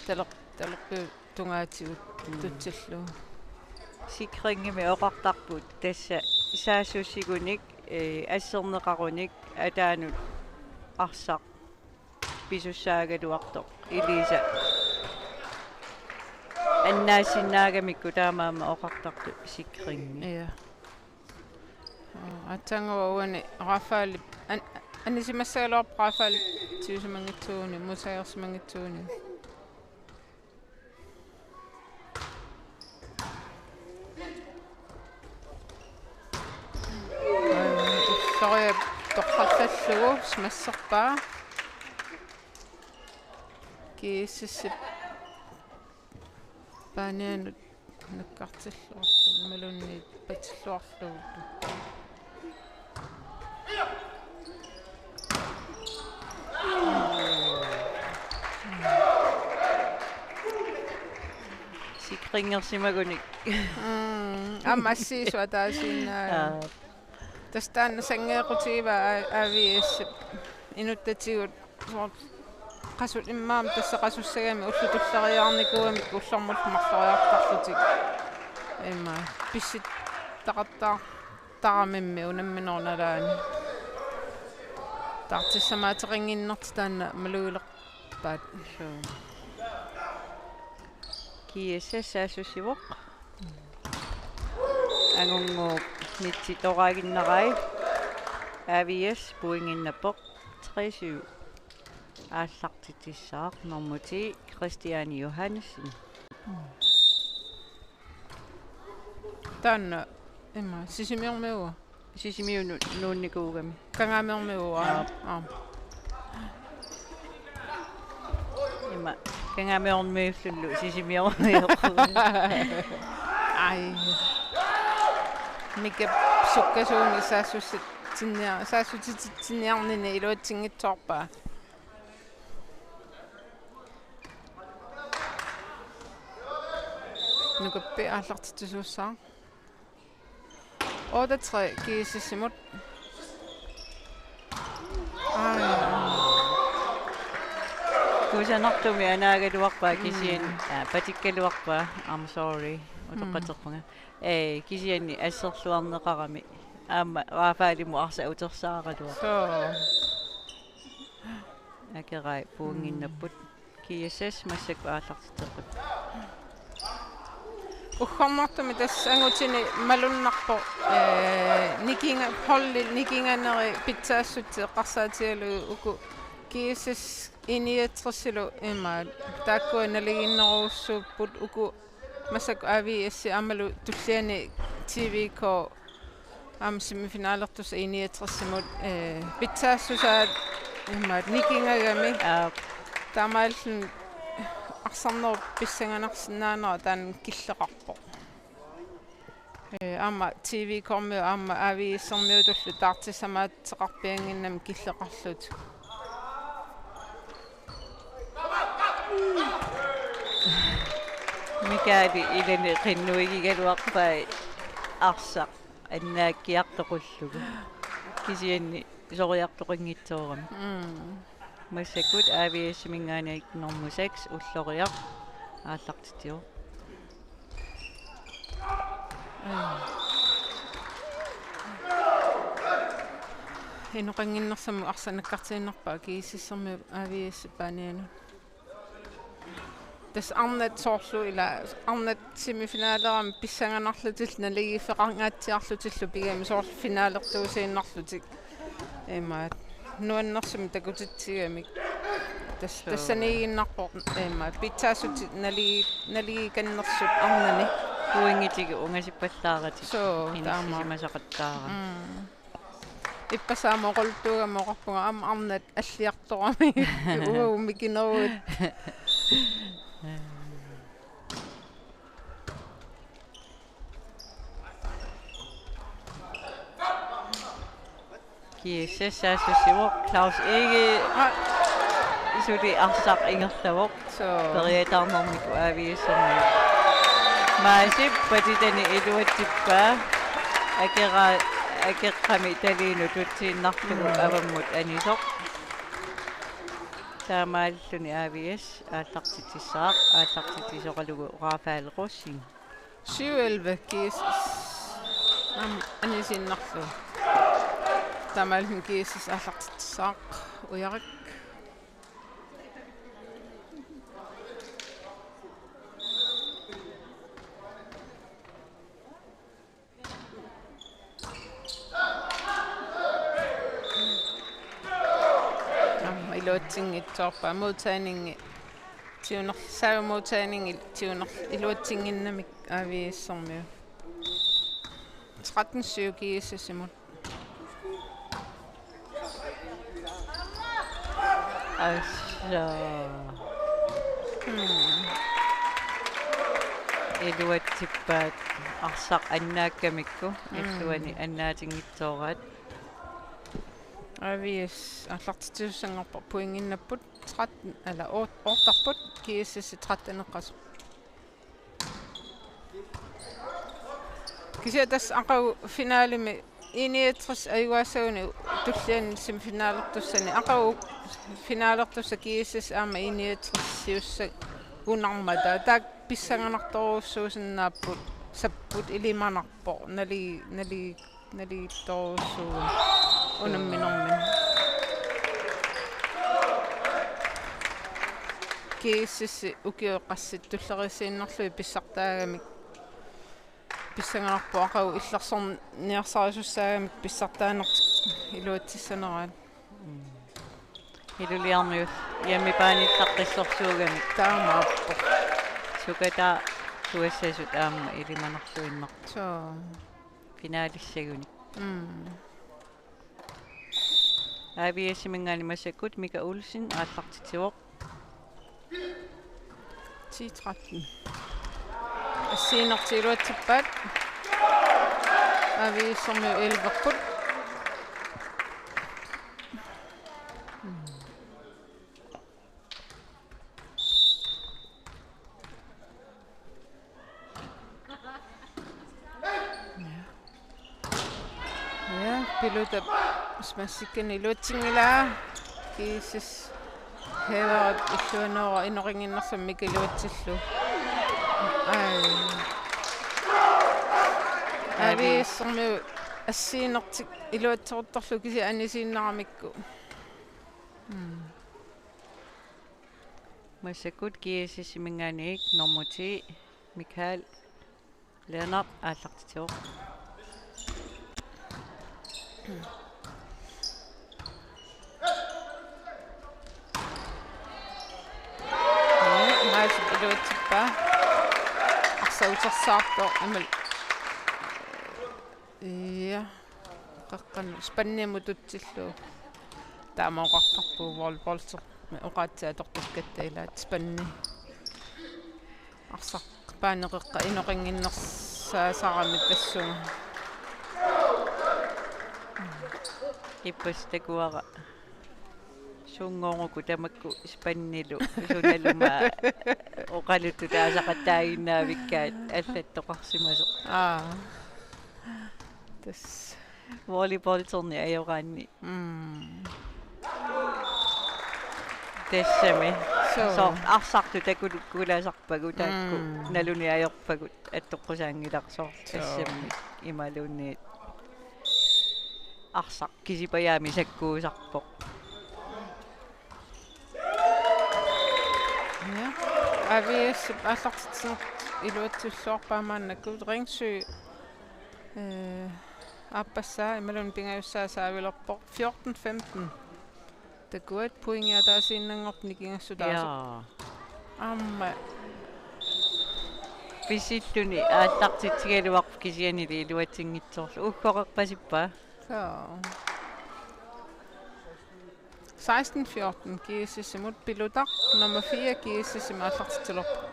taleq-, talerpiata tungaatigut tutsillugu. Sikringimi oqartarput tassa saassussigunik, eh, asserneqarunik ataanut arsaq pisussaagaluartoq Elisa. Annaassinnaagamikku taamaammat oqartartut Sikringi. Ja. Aa, aatsaannguaq uani Rafael an-, anisimassagaluarpoq Rafael tigusimanngitsuuguni, musagersimanngitsuuguni. Ulloriaq torrallallugu simasserpaa. G S S-ip Paaniannut nakkartilluarlugu, imaluunniit patilluarlugu. Sikringersimagunik. Mm, aamma assiisut ataasiinnaat. Aa. Tassa taanna sanngeequtigivaa A-, A V S-ip inuttatigut soorlu qasut immaqa tassa qasussagamik ullut tulleriiaarnikuugamik ullormut marloriartarlutik. Immaqa pissittaqattaartaramimmi unamminerup nalaani. Taartissamaateqannginnertik taanna malugilerpaat. Suu. G S S saassussivoq. Angunnguup nitsi toraaginnarai. A V S pointinnappoq. Tre syv. Aallartitsissaaq nummer ti, Christian Johansen. Taanna, immaqa, Sisimiormiua? Sisimiunut nuunnikuugami. Kangaamiormiua? Aap. Aap. Ima, Kangaamiormiullullu Sisimiormiuuvoq. Ai. Mikap sukkasuumik saassussitsinnia-, saassussititsinniarnini iluatsinngitsoorpaa. Nukappi aallartitsisuussaaq. Otte tre G S S-imut. Aa. Kusanartumik anaagaluarpaa kisianni, mm, aa, patikkaluarpaa. I'm sorry. Mm. Utoqqaterpunga. Ee, kisianni asserluarneqarami. Aamma Rafaelimut arsaq utersaaraluarpoq. Soo. Akerai pointinnapput. G S S massakkut aallartitseqqipput. Uggornartumik tassa angutini malunnarpoq, ee, nikinga-, holdit nikinganeri pitsaassutsip eqqarsaatigalugu uku G S S I niogtresilu imaat taakkua naligiinnerussuupput uku massakkut A V S aammalu tulliani T V K aamma semifinalertussat I niogtresimut, ee, pitsaassusaat imaat nikingagami. Aap. Taamaalilluni arsarnerup pissanganarsinnaanera taanna killeqarpoq. Ee, aamma T V K-miut aamma A V S-ermiutullu taartissamaateqarpiannginnami killeqarlutik. Mikaeli ilani qinnuigigaluarpai arsaq annaakkiartoqullugu. Kisianni soriartoqanngitsoorami. Mm. Massakkut A V S-iminngaanniit nummer seks Ulloriaq aallartitsivoq. Inoqannginnersamut arsaq nakkartiinnarpaa G S S-ermiut A V S-ip Paaniannut. Tassa arnat soorlu ila arnat semifinalerami pissanganarlutillu naligiiffeqangaatsiarlutillu pigami soorlu finalertuusiinnarlutik. Imaat nuannersumik takutitsigamik. Tassa, suu, tassaniiginnarpoq imaat pitsaassutit naligi-, naligiikannersut arnani. Pointigut ungasippallaaratik. Suu, taama. Inissisimasaqattaara. Mm. Ippassaq aamma oqaluttuugama oqarpunga aamma arnat alliartoramik. Uagut mikineruit. GSS saassussivoq, Claus Egede suli arsaq ingerlavoq. Suu. Periataarnermikkut A V S-ermiut. Maasip patitani iluatsippaa. Akera-, akeqqami taliinut tutsiinnarlugu Mm. avammut anisoq. Taamaalluni A V S aallartitsissaaq, aallartitsisoqalugu Rafael Rosing. Syv elleve, GSS. Aamma anisiinnarlugu. Taamaalluni GSS aallartitsissaaq, Ujarik. Aamma iluatsinngitsoorpaa, modtagningi tiuner-, serve modtagningi tiuner-, iluatsinnginnamik A V S-ermiut. Tretten syv GSS-imut. Assa. Hmm. Iluatsippaat arsaq annaakkamikku, mm, illuani annaatinngitsooraat. A V S aallartitsisussanngorpoq pointinnapput tretten, ala, oot-, ottearput, GSS tretten eqqasoq. Kisianni tassa aqagu finalemi I niogtres ajugaasaguni tulliani semifinalertussani. Aqagu finalertussat GSS aamma I niogtres-iussagunarmata. Taakku pissanganartorujussuusinnaapput sapput ilimanarpoq. Nali-, nali-, nalitorujussuuvoq unamminermini. GSS ukiut qassit tulleriissiinnarlugit pissartaagamik pissanganarpoq, aqagu illersorniarsarisussaagami pissartaanertik iluatsissaneraat. Mm. Iluliarmiut hjemmebanellaqqissorsuugamik. Taamaappoq. Sukataa tuassasut aamma ilimanarluinnarput. Suu. Finalissagunik. Mm. A V S-iminngaanniit massakkut Mika Olsen aallartitsivoq. Ti tretten. Assigiinnertik iluatsippaat. A V S-ermiut elleve-rput. Ja. Ja, Pilutap smashikkani iluatsinngilaa. GSS Haverup illuanoora inoqannginnarsimamik iluatsillugu. Ai. Ai. A V S-ermiut assigiinnertik iluatseruttorlugit kisianni anisiinnaramikku. Mm. Massakkut GSS-iminngaanniit nummer ti, Michael Lennert aallartitsivoq. Maasip iluatsippaa. Arsaq utersaartoq imaluunniit. Ja. Qaqqani spandimut tutsillugu. Taama oqartarpugut volleyballimi oqaatsit atortakkatta ilaat spandi. Arsaq paaniqeqqap inoqannginnersaasarami tassunga. Ippassaq takuara. Sunngooruku tamakku spandilu sunaluunniit oqaluttuarisaqattaaginnaavikkaat allattoqarsimasoq. Aa. Tassa. Volleyballterneq ajoraanni. Mm. Tassami. Suu. Soorlu arsartut takukkulaasarpagut taakku. Mm. Naluneq ajorpagut attoqqusaanngilaq soorlu. Suu. Assammik imaluunniit arsaq kisipajami sakkuusarpoq. Ja. A V S aallartitsineq iluatsilluarpaa maannakkut Ringsø, eh, aappassaa imaluunniit pingajussaa saavilerpoq fjorten femten. Takuat pointi ataasiinnanngortut nikingassutaasut. Jaa. Aamma. Pisilluni aallartitsigaluarpoq kisiannili iluatsinngitsoorlugu. Uggoreerpasippaa. Suu. Seksten fjorten, GSS-imut Pilutaq, nummer fire, GSS-imi aallartitsilerpoq.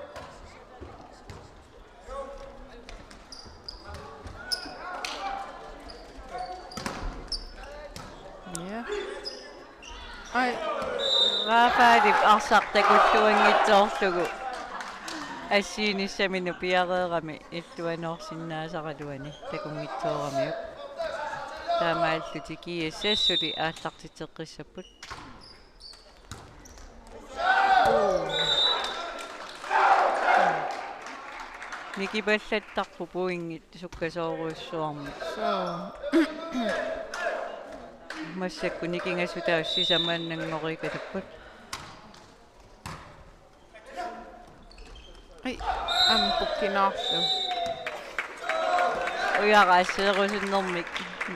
Ai. Rafaelip arsaq takulluanngitsoorlugu assigiinnissaminut piareerami illuanoorsinnaasaraluani takunngitsooramiuk. Taamaalillutik G S S suli aallartitseqqissapput. Nikipallattarput pointit sukkasoorujussuarmik. Soo. Massakkut nikingassutaasut sisamaannanngoriikkaluarput. Ai, aamma pukkinaarlu. Ujara asseerusunnermik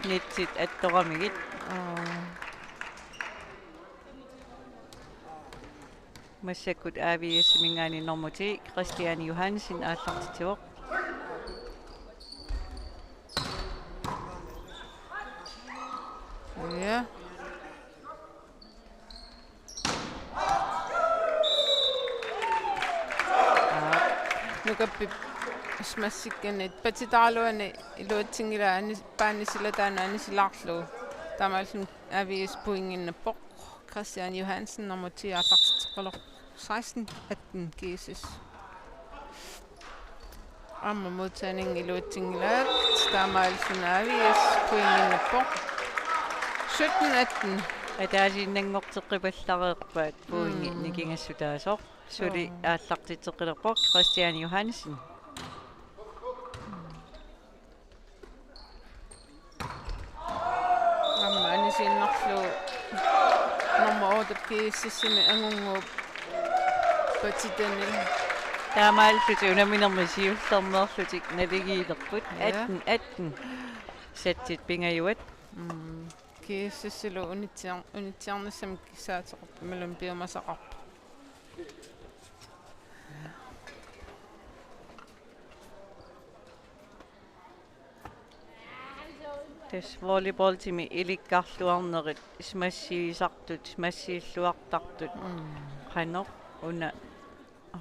nitsit attoramigit. Aa. Massakkut A V S-iminngaanniit nummer ti, Christian Johansen, aallartitsivoq. Ja. Aa, nukappip smashikkani patitaraluani iluatsinngilaa anis-, paani silataanut anisilaarlugu. Taamaalilluni A V S pointinnappoq. Christian Johansen, nummer ti, aallartitseqqilerpoq. Seksten atten, G S S. Aamma modtagning iluatsinngilaat, taamaalilluni A V S pointinnappoq. Sytten atten. Ataasiinnanngorteqqipallareerpaat pointit Mm. nikingassutaasoq. Suli Soo. aallartitseqqilerpoq Christian Johansen. Aamma anisiinnarlugu nummer otte G S S-imi Angunnguup patitani. Taamaalillutik unamminermi siullermeerlutik naligiilerput. Ja. Atten atten. Settit pingajuat. Mm. G S S-ilu unitsiar-, unitsiarnissamik kissaateqarpoq imaluunniit piumasaqarpoq. Tassa volleyballtimi ilikkarluarnerit, smashiisartut, smashiilluartartut. Mm. Qanoq una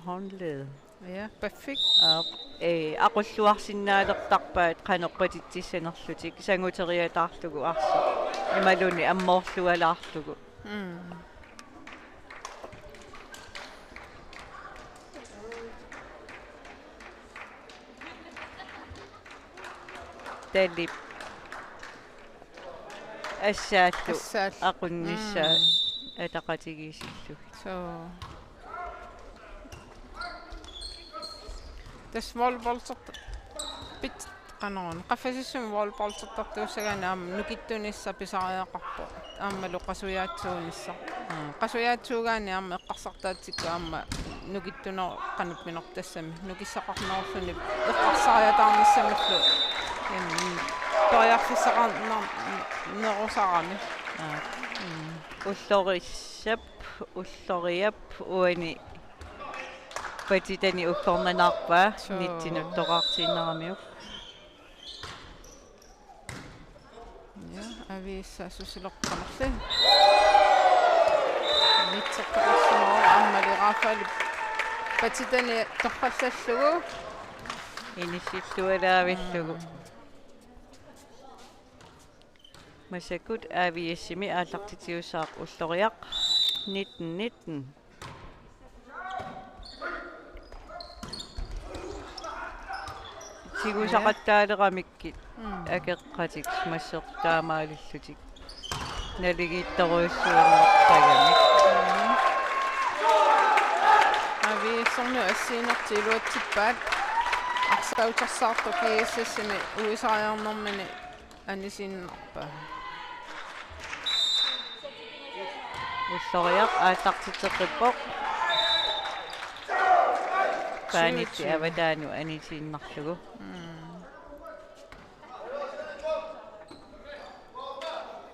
håndled. Ja, perfekt. Aap, ee, aqulluarsinnaalertarpaat qanoq patitsissanerlutik, sanguteriataarlugu arsaq. Imaluunniit ammoorlualaarlugu. Mm. Talip. Assaallu. Assaallu. Aqunnissaa Mm. ataqatigiissillugit. Soo. Tassa volleyballterta-, pit-, qanoruna, qaffasissumi volleyballtertartuussagaanni aamma nukittunissaq pisariaqarpoq. Aammalu qasujaatsuunissaq. Mm. Qasujaatsuugaanni aamma eqqarsartaatsikkut aamma nukittunerup qanoq pinerpoq tassami. Nukissaqarnerulluunniit eqqarsariataarnissamullu. Mm. Periarfissaqarner-, nerusarami. Aa. Mm. Ullorissap, ulloriap, uani patitani ullornanaarpaa, Soo. nitsinut toqqaartiinnaramiuk. Ja, A V S-ip susilerpanerli. Nitsertaqarsimavoq aammali Rafael patitani torrallallugu. Inissillualaavillugu. Mm. Massakkut A V S-imi aallartitsiussaaq ulloriaq nitten nitten. Tigusaqattaaleramikkit Mm. akeqqatik masseq taamaalillutik. Naligiittorujussuanngortagamik. Mm. A V S-ermiut assigiinnertik iluatsippaat. Arsaq utersaartoq G S S-imi uisariarnermini anisiinnarpaa. Ulloriaq aallartitseqqippoq. Paanitti Syvogtyve. Avataanut anisiinnarlugu. Mm.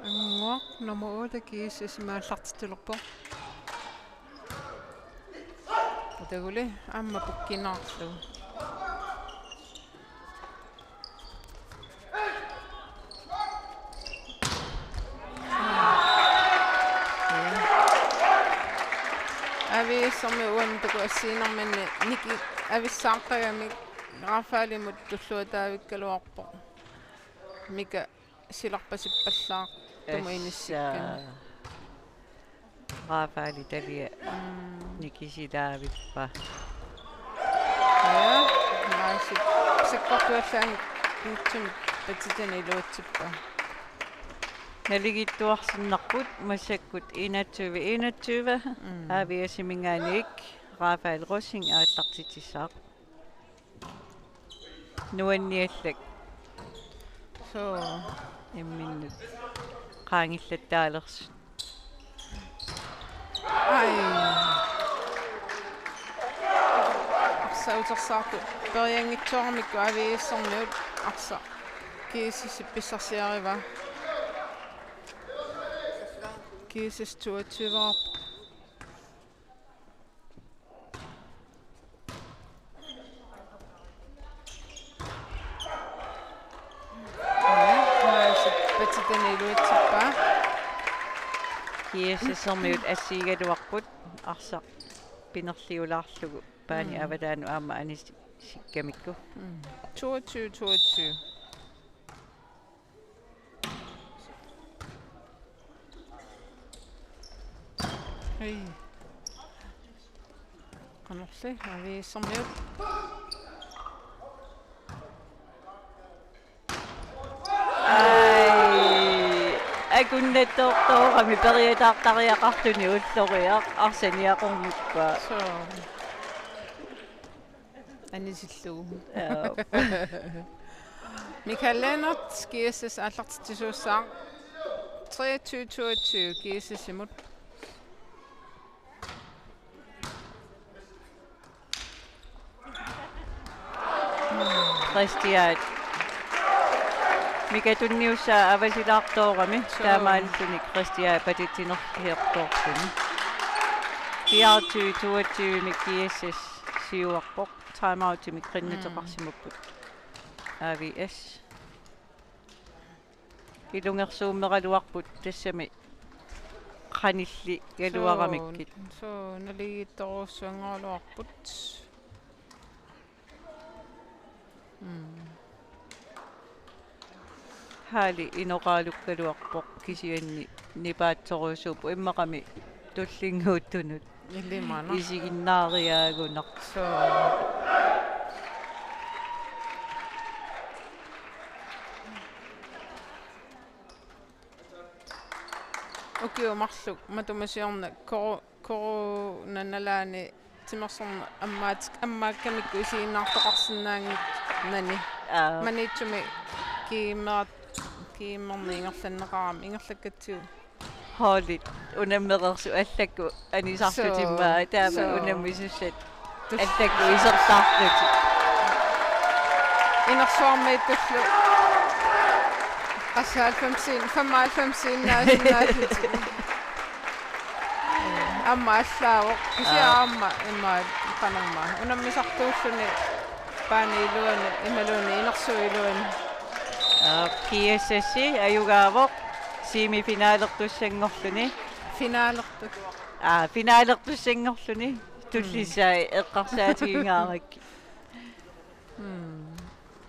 Angunnguaq nummer otte G S S-imi aallartitsilerpoq. Utaguli aamma pukkinaarlugu. A V S-ermiut uani takuuk assigiinnerminni Niki avissaaqqagamik Rafaelimut tulluataavikkaluarpoq. Mika silarpasippallaaq tumu Assa. Inissikkani. Rafael Italia. Mm. Nikisilaavippa. Ja, maasi sakkortuallaanngitsumik patitani iluatsippa. Naligiittuarsinnarput massakkut enogtyve enogtyve. Mm. A V S-iminngaanniit Rafael Rosing aallartitsissaaq. Nuanniallak. Suu. Imminnut qaangillattaalersut. Ai. Arsaq utersaartut perianngitsooramikkit A V S-ermiut arsaq G S S-ip pissarsiarivaa. G S S toogtyve. Maasi patitani iluatsippaa. G S S-ermiut assigigaluarput arsaq pinerliulaarlugu paani, mm, avataanut aamma anisikkamikku. Mm. Toogtyve toogtyve. Hej. Qanorli, A V S-ermiut. Ai, akunnattoortoorami periataartariaqartuni Ulloriaq arsaq niaqornippa. Suu. Anisillugu. Aap. Michael Lennert, G S S aallartitsisuussaaq. Treogtyve toogtyve, G S S-imut. Kristiaat. Mikatunniussaa avasilaartoorami. Suu. Taamaalilluni Kristiaat patitsinerliortoorluni. Fireogtyve toogtyve-mik G S S siuarpoq. Timeoutimik qinnuteqarsimapput. Mm. A V S. Ilungersuummeraluarput tassami qanilligaluaramikkit. Suu, suu, naligiittorujussuanngoraluarput. Mm. Haali inoqaalukkaluarpoq kisianni nipaatsorujusuupput immaqami tullinnguuttunut. Illimana. Isiginnaariaagunarpoq. Suu. Ukiut marluk matuma siorna koru-, koruuna nalaani timersorneq ammaat-, ammaakkamikku isiginnaartoqarsinnaanngitsunani. Aap. Maniitsumi GM-erat-, GM-erneq ingerlanneqarami ingerlakkatsigu. Holdit unammereersut allakkut anisarlutik. Suu. Immaqa taama. Suu. Unammisussat. Tus-. Allakkut isertarlutik. Inersuarmiittullu. Qassi halvfemsiin, femoghalvfemsiinnaasinnaalluni. Aamma allaavoq. Kisianni. Aa. Aamma immaqa qanormaa. Unammisartuulluni paani iluani, imaluunniit inersuup iluani. Aa, G S S ajugaavoq semifinalertussanngorluni. Finalertu-. Aa, finalertussanngorluni. Tullissaat eqqarsaatigingaarakkit. Mm.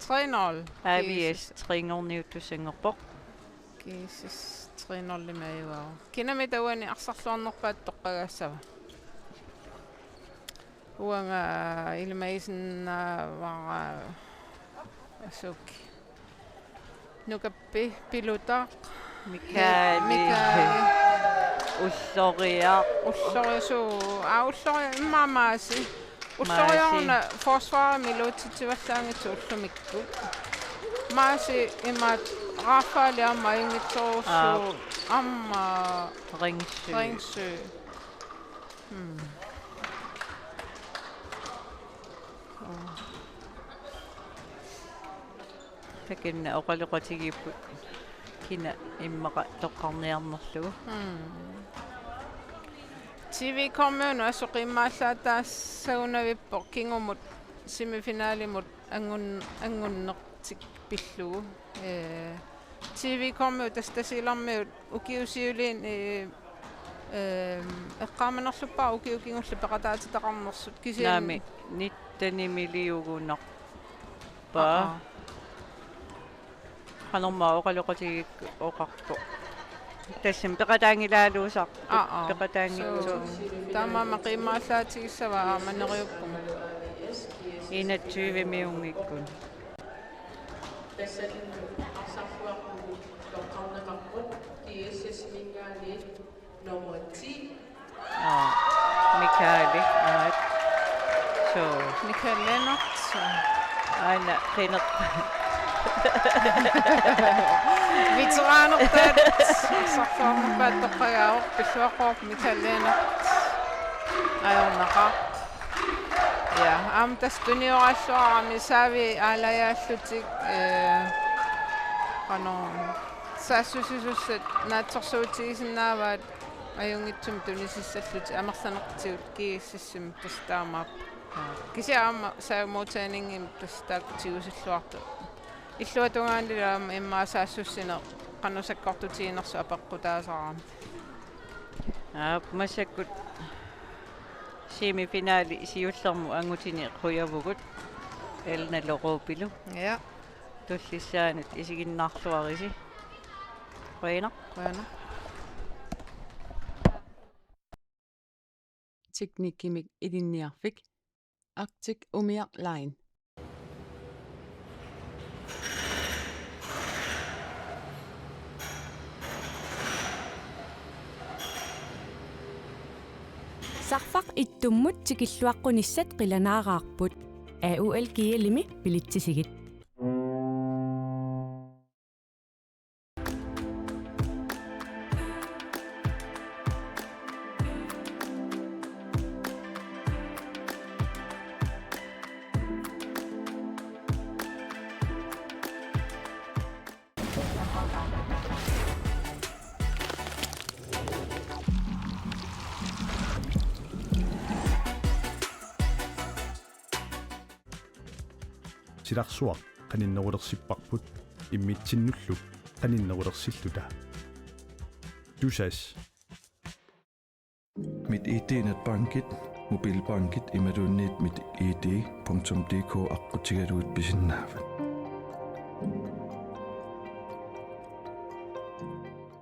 Tre nul. A V S. G S S tre-nul-iuttussanngorpoq. G S S tre nul-imi ajugaavoq. Kinami tauani arsarluarnerpaatut toqqagaassava? Uanga ilimagisinnaavara, asuki. Nukappi Pilutaq. Mikaeli. Mikaeli. Ulloriaq. Ulloriaq suu. Aa, Ulloriaq immaqa Maasi. Ulloriaq. Maasi. Una forsvarimi iluatsitsivallaanngitsoq ullumikkut. Maasi imaattoq Rafael aamma ajunngitsorujussuuvoq. Aa. Aamma Ringsø. Ringsø. Mm. Takanna oqaloqatigiipput kina immaqa toqqarniarnerlugu. Mm. T V K-miunut asoqimmallaataassagunavippoq kingumut semifinalimut angun-, angunnertik pillugu. Ee, T V K-miut tassa Tasiilarmiut ukiut siuliini, ee, ehm, eqqaamanerluppara ukiut kingulliit peqataatitaqarnersut kisianni. Naamik, nittenimiliugunarpaa. Aa. Qanormaa oqaloqatigiikka oqarpoq. Tassami peqataanngilaaluusarput. Aa, aa. Peqataanngitsoorput. So, taamaammat qiimmaallaatigissavat aamma neriuppunga. Enogtyvemiunngikkuni. Tassanilu arsarluarpugut toqqarneqarput G S S-iminngaanniit nummer ti. Aa, Michaeli, aat. So. Michael Lennert. Aana, qineq. Veteranertaat, arsarluarnerpaat toqqagaavoq, pilluaqquarpoq Michael Lennert. Ajornaqaaq. Ja, aamma tassa tunioraalluarami Saavi aalajaallutik, ee, qanoq, saassussisussat naatsorsuutigisinnaavaat ajunngitsumik tunisissallutik amerlanertigut G S S-imi tassa taamaappoq. Kisianni aamma saammuutaaninngim tassa taakku tigusilluartut. Illuatungaanilu aamma immaqa saassussineq qanoq sakkortutiginersoq apeqqutaasarami. Aap, massakkut semifinali siullermut angutini qujavugut Elna Lorupilu. Ja. Tullissaanut isiginnaarluarisi. Qujanaq. Qujanaq. Teknikkimik ilinniarfik Arctic Umiaq Line. Sarfaq ittummut tikilluaqqunissat qilanaaraarput. A U L G L-imi bilitsisigit. Silarsuaq qaninnerulersipparput immitsinnullu qaninnerulersilluta. Tusass. MitID netbankit, mobilbankit imaluunniit mitid punktum D K aqqutigalugit pisinnaavat.